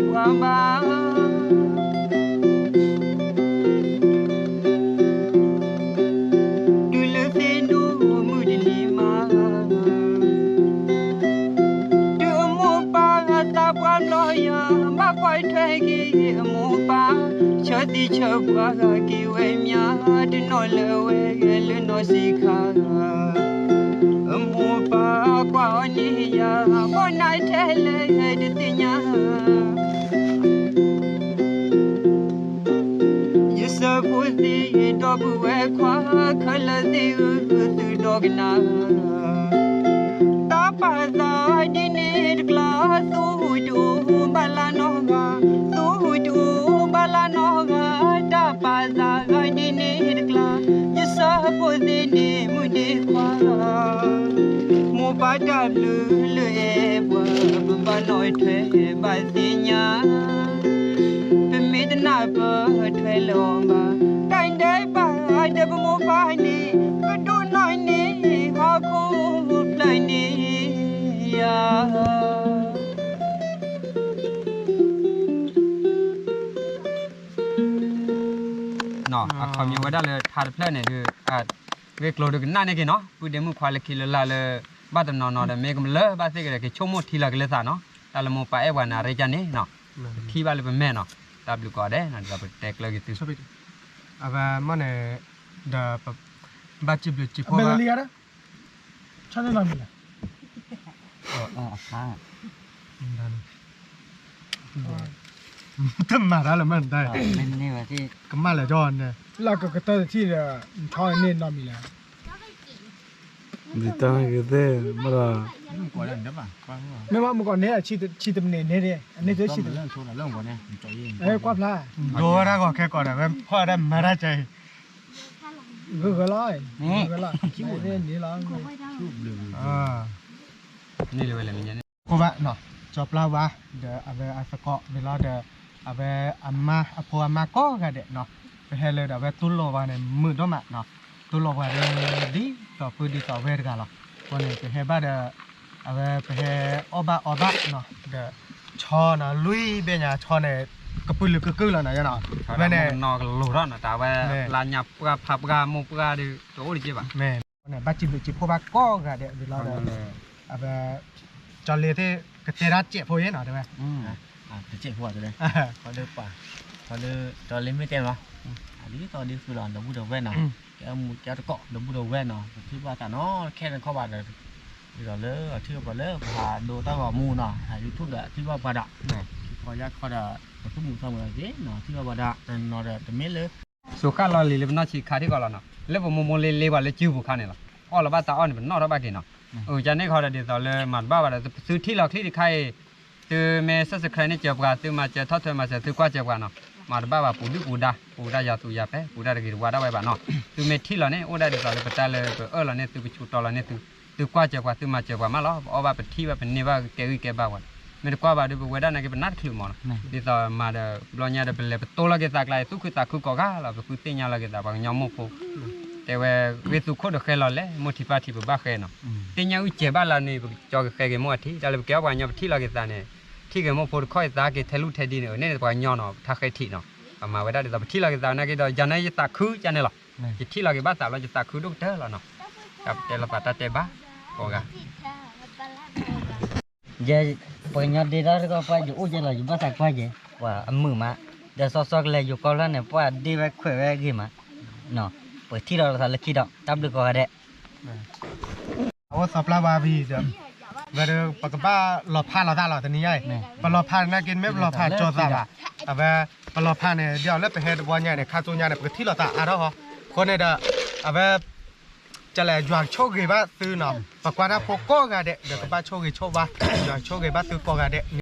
် တုၤလၢသ့ၣ်ဒိၣ်မုၣ်တနံၤမး, တုၤအမိၢ်ပၢ်သးပှၢ်ဘျီယၤ, ဘၣ်ကွၢ်ထွဲက့ၤအမိၢ်ပၢ်, ဆၢသံဆၢပှၢ်က့ၤဝဲမး, တနီၣ်လၢၤဝဲလၢနီၢ်ဆံးခါ, အမိၢ်ပၢ်ကွၢ်အီၤန့ၣ်ယၤ, ဘီၣ်နါထဲလဲၣ်တသ့ၣ်ညါ ယဆၢဖိသ့ၣ်ဒီပုၢ်ဝဲၢ်ခွါ, ခဲလၢာ်သ့ၣ်ဧၢ သုဒီကနၣ်, တၢ်ပာ်သးဒ်န့ၣ်တကျါ, သူၣ်တအိၣ်ဘၣ်လၢနီၢ်ဂၤ, သူၣ်တအိၣ်ဘၣ်လၢနီၢ်ဂၤ, တၢ်ပာ်သးဒ်န့ၣ်တကျါ, ယဆၢဖိသ့ၣ်ဒ့မုၣ်ဒ့ခွါ မိၢ်ပၢ်တၢ်ဘျုးလၢအဲၣ်ပှၤ, ပဘၣ်နီၣ်ထွဲဘၣ်သ့ၣ်ညါ, ပမ့ၢ်တနၢ်ပၢၢ်ထွဲလၢၤအီၤဘၣ်, တၢ်ဒဲးဘးဒီးပမိၢ်ပၢ်န့ၣ်, ကဒိၣ်နီၢ်န့ၣ်ဟီၣ်ခိၣ်ဖျၢၣ်န့ၣ်ယၤ အခီပညီဝဲဒၣ်လၢထါတဖျၢၣ်န့ၣ်ဒုး, ဂ့ၢ်ကျိၤဒုးကနၣ်န့ၢ်က့ၤနီၤ, ပုၢ်ဒ့မုၣ်ခွါလၢခံလၢလာ်လၢ ဘၣ်တနီၤနီၤဒီး မ့ၢ်ကမၢလၢဘၣ်သ့ၣ်ကဒီး ကဆိကမိၣ်ထံလီၤက့ၤလၢသးနီၤ, တၢ်လၢမိၢ်ပၢ်အဲၣ်ပှၤန့ၣ် အရ့ကၢ်န့ၣ်နီၤ, ပထံၣ်ဘၣ်လၢပမဲာ်နီၤ, တၢ်ဘျုးကိးဂၤဒဲးနီၤ, ဒီးပတဲကျၢၤက့ၤသု, အဝဲမ့ၢ်န့ၣ်, ဒီး ဘၣ်စံးဘျုးစံးဖှိၣ်ဘၣ် တမၤတၢ်လၢၤမး, ကမၣ်လဲၤကီန့ၣ်, လၢကကတၢၢ်တထံၣ်ဒီး, ထီန့ၢ်နီတမံၤလဲၣ်, ဒ်တၢ်ဂ့ၤသ့ၣ်, မ့ၢ်ဒီး, မ့ၢ်ဘၣ်မုၢ်ကီၢ်န့ၣ်, ဆံတမံၤန့ၣ်ဒ်, အန့ၣ်သ့ၣ်ဆံတမံၤ, ကွၢ်ဖျါ, ဒိဝဲဒၣ်ဂီၤခဲကိးဒီး ဝဲဖီၣ်ဝဲဒၣ်မၤတၢ်ကဲအံၤ, ဂၢၢ်ဂၢၢ်လီၤ, ဂၢၢ်ဂၢၢ်လီၤ, န့ၣ်လီၤ, န့ၣ်လီၤ, ခိၣ်ဘၣ်နီၤ, ကၠီပျၢ်ဝါ, ဒီးအဝဲအသကိးန့ၣ်လီၤဒီး, အဝဲအမါ အဖိအမါကိးဂၤဒဲးနီၤ, ပဟဲလၢဒီးအဝဲတိၢ်လီၤပှၤန့ၣ် မုာ်ဒိၣ်မးနီၤ, တိၢ်လီၤပှၤဒီး ဒ်သိးပၢ်ဒ်သိးဝဲတဂၤလီၤ, အဃိန့ၣ် ပဟဲဘၣ်ဒီး, အဝဲပဟဲအီၣ်ဘၣ်အီဘၣ်နီၤ, ဒီး, ဆီနီၤ လွံၢ်ဘ့ၣ်ညါဆီန့ၣ်, ကပုာ်လုာ်ကုၢ်ကုၢ်လီၤနီၤ, ဝဲန့ၣ်, နီၤကလိၤထီၣ်နီၤ တၢ်ဝဲ, လါညါပှၢ်ဖးပှၢ်မိၢ်ပှၢ်ဒီး တအိၣ်တက့ၢ်ဘၣ်, ဘၣ်စံးဘျုးစံးဖှိၣ်ဘၣ်ကိးဂၤဒဲးဝံၤလီၤဒီး, အဝဲ, ကၠီလ့သ့ၣ်, ကတဲဒၣ်စဲးဖိယဲနီၤတဲဝဲ, တစဲးဖိတဲဝဲ, ခီဒုးပှၤ, ခီဒုး, ကၠီလ့မ့ၢ်တဲလီၤ, ဒ်သိးဒ်ဃုာ်လီၤ ဒီပုၢ်ဒီဝဲၢ်နီၤ, ကဲမူကဲတကိး ဒီပုၢ်ဒီဝဲၢ်နီၤ ပထံၣ်ဘၣ်သးနီၤ ခဲန့ၣ်ခီဘၣ်ဒီး, ဒ်သိးလၢအထံၣ်ပှၤလၢပဟးဒိတၢ်ဂီၤမူနီၤ YouTube ဒီးထံၣ်ဘၣ်ပှၤဒီး, ခီယါခီဒီး, ပသူၣ်မုာ်သးမုာ်သ့နီၤ ထံၣ်ဘၣ်ပှၤဒီး, နီၤဒီးတမ့ၢ်လၢ စိၤဃၣ်လီၤလံၤလၢပနီၢ်ဆံးခါထံၣ်ကီးလီၤနီၤ လၢပမိၢ်မိၢ်လ့လ့ပှၤလၢစုပူၤခါန့ၣ်လီၤ, အီၣ်လီၤဘၣ်သးအီၣ်န့ၣ် ပနီၣ်ထီၣ်ဘၣ်က့ၤနီၤ, အကန့ၣ်ခီဒီးဒ်သိးလၢမၤတဘၣ်ဘၣ်ဒီး သုထံၣ်လီၤချံတခါအံၤ, သုမ့ၢ် subscribe န့ၢ်စၢၤပှၤ သုမၤစၢၤထီၣ်ထွဲမၤစၢၤ သုကွၢ်စၢၤပှၤနီၤ, မၤတဘၣ်ဘၣ်ပူၤဒုၣ်ပူၤဒါ ပူၤတၢ်ယၤသူယၤပဲ ပူၤတၢ်တဂ့ၤတဝါဒၣ်ဝဲဘၣ်နီၤ, သုမ့ၢ်ထံၣ်လီၤန့ၣ် အိၣ်ဒၣ်ဒ်သိးလၢပတၢ်လၢပအၢၣ်လီၤန့ၢ်သု ပဆူးတီၤလီၤန့ၢ်သု, သုကွၢ်စၢၤပှၤ သုမၤစၢၤပှၤမးလီၤ ပအီၣ်ဘၣ်ပထံၣ်ဘၣ်ပန့ၢ်ဘၣ်ကဲဂံၢ်ကဲဘါပှၤ, မ့ၢ်တကွၢ်ဘၣ်ဒီးပဝဲဒၣ်နာ်က့ပနၢ်တချုးမးနီၤ, ဒ်သိးမၤဒီးဘျီညါဒီးပလဲၤပတိၢ်လီၤက့ၤသးကျါအံၤ သူၣ်ခုသးခုကိးဂၤလီၤ ပဃုသ့ၣ်ညါလီၤက့ၤသး ပှၤကညီမိၢ်ဖိ တဲဝဲဂ့ၢ်သူခိၣ်ဒီးဃဲလီၤလဲၣ် မိၢ်ထံးပၢ်ထံးပဘၣ်ဃဲနီၤ, သ့ၣ်ညါအုၣ်ကဲၤဘၣ်လၢန့ၣ် ပကကၠီကဃဲက့ၤမိၢ်အထံး တၢ်လၢပကဲအီၣ်ပှၤကညီပထံၣ်လီၤက့ၤသးန့ၣ်, ထံၣ်က့ၤမိၢ်ဖိတခီအံၤသးက့ၤထဲလူၢ်ထဲဒ့န့ၣ် အန့ၣ်ပှၤကညီနီၤ ပထါဃဲထံးနီၤ, ပမၤဝဲဒၣ်ဒ်သိးပထံၣ်လီၤက့ၤသးနာ်က့ဒီး ယၤန့ၣ်ယသးခုကန့ၣ်လီၤ, ယထံၣ်လီၤက့ၤဘၣ်သးလီၤ ယသးခုဒိၣ်ကတၢၢ်လီၤနီၤ, တၢ်ပတဲလီၤပာ်တၢ်တဲဘၣ်, ကိးဂၤ ယဲ ပှၤကညီဒ့တၢ်တခီပှၤယအိၣ်ယဲလီၤ ယဘၣ်သးကွၢ်ယဲ, ပှၤအမုာ်မး, ဒီးစီစီကလဲၤယိၤကီၢ်ဖျၢၣ်န့ၣ် ပှၤဒ့ဝဲခွဲးဝဲဂ့ၤမး, ပထံၣ်လီၤသးလၢခံဒီး တၢ်ဘျုးကိးဂၤဒဲး, အဝဲသီပျၢ်ဘၣ်ဖဲဒီး ဝဲဒီးပကဘၣ်လီၤဖးလိာ်သးလီၤတနံၤညါအံၤ, ပလီၤဖးနာ်က့ မ့ၢ်ပလီၤဖးကၠီၤသးဘၣ်, အဝဲ ပလီၤဖးန့ၣ် ဒ်သိးလၢပဟဲတဘျီညါန့ၣ် ခါဆူညါန့ၣ် ပကထံၣ်လိာ်သးအါထီၣ်ဃီ, အဃိန့ၣ်ဒီး အဝဲ ကလဲၣ် ယွၤကဆိၣ်ဂ့ၤဘၣ်သုနီၤ, ပကွၢ်တၢ်ဖိကိးဂၤဒဲး ဒီးကဘၣ်ဆိၣ်ဂ့ၤဆိၣ်ဝါ, ယွၤကဆိၣ်ဂ့ၤဘၣ်သုကိးဂၤဒဲး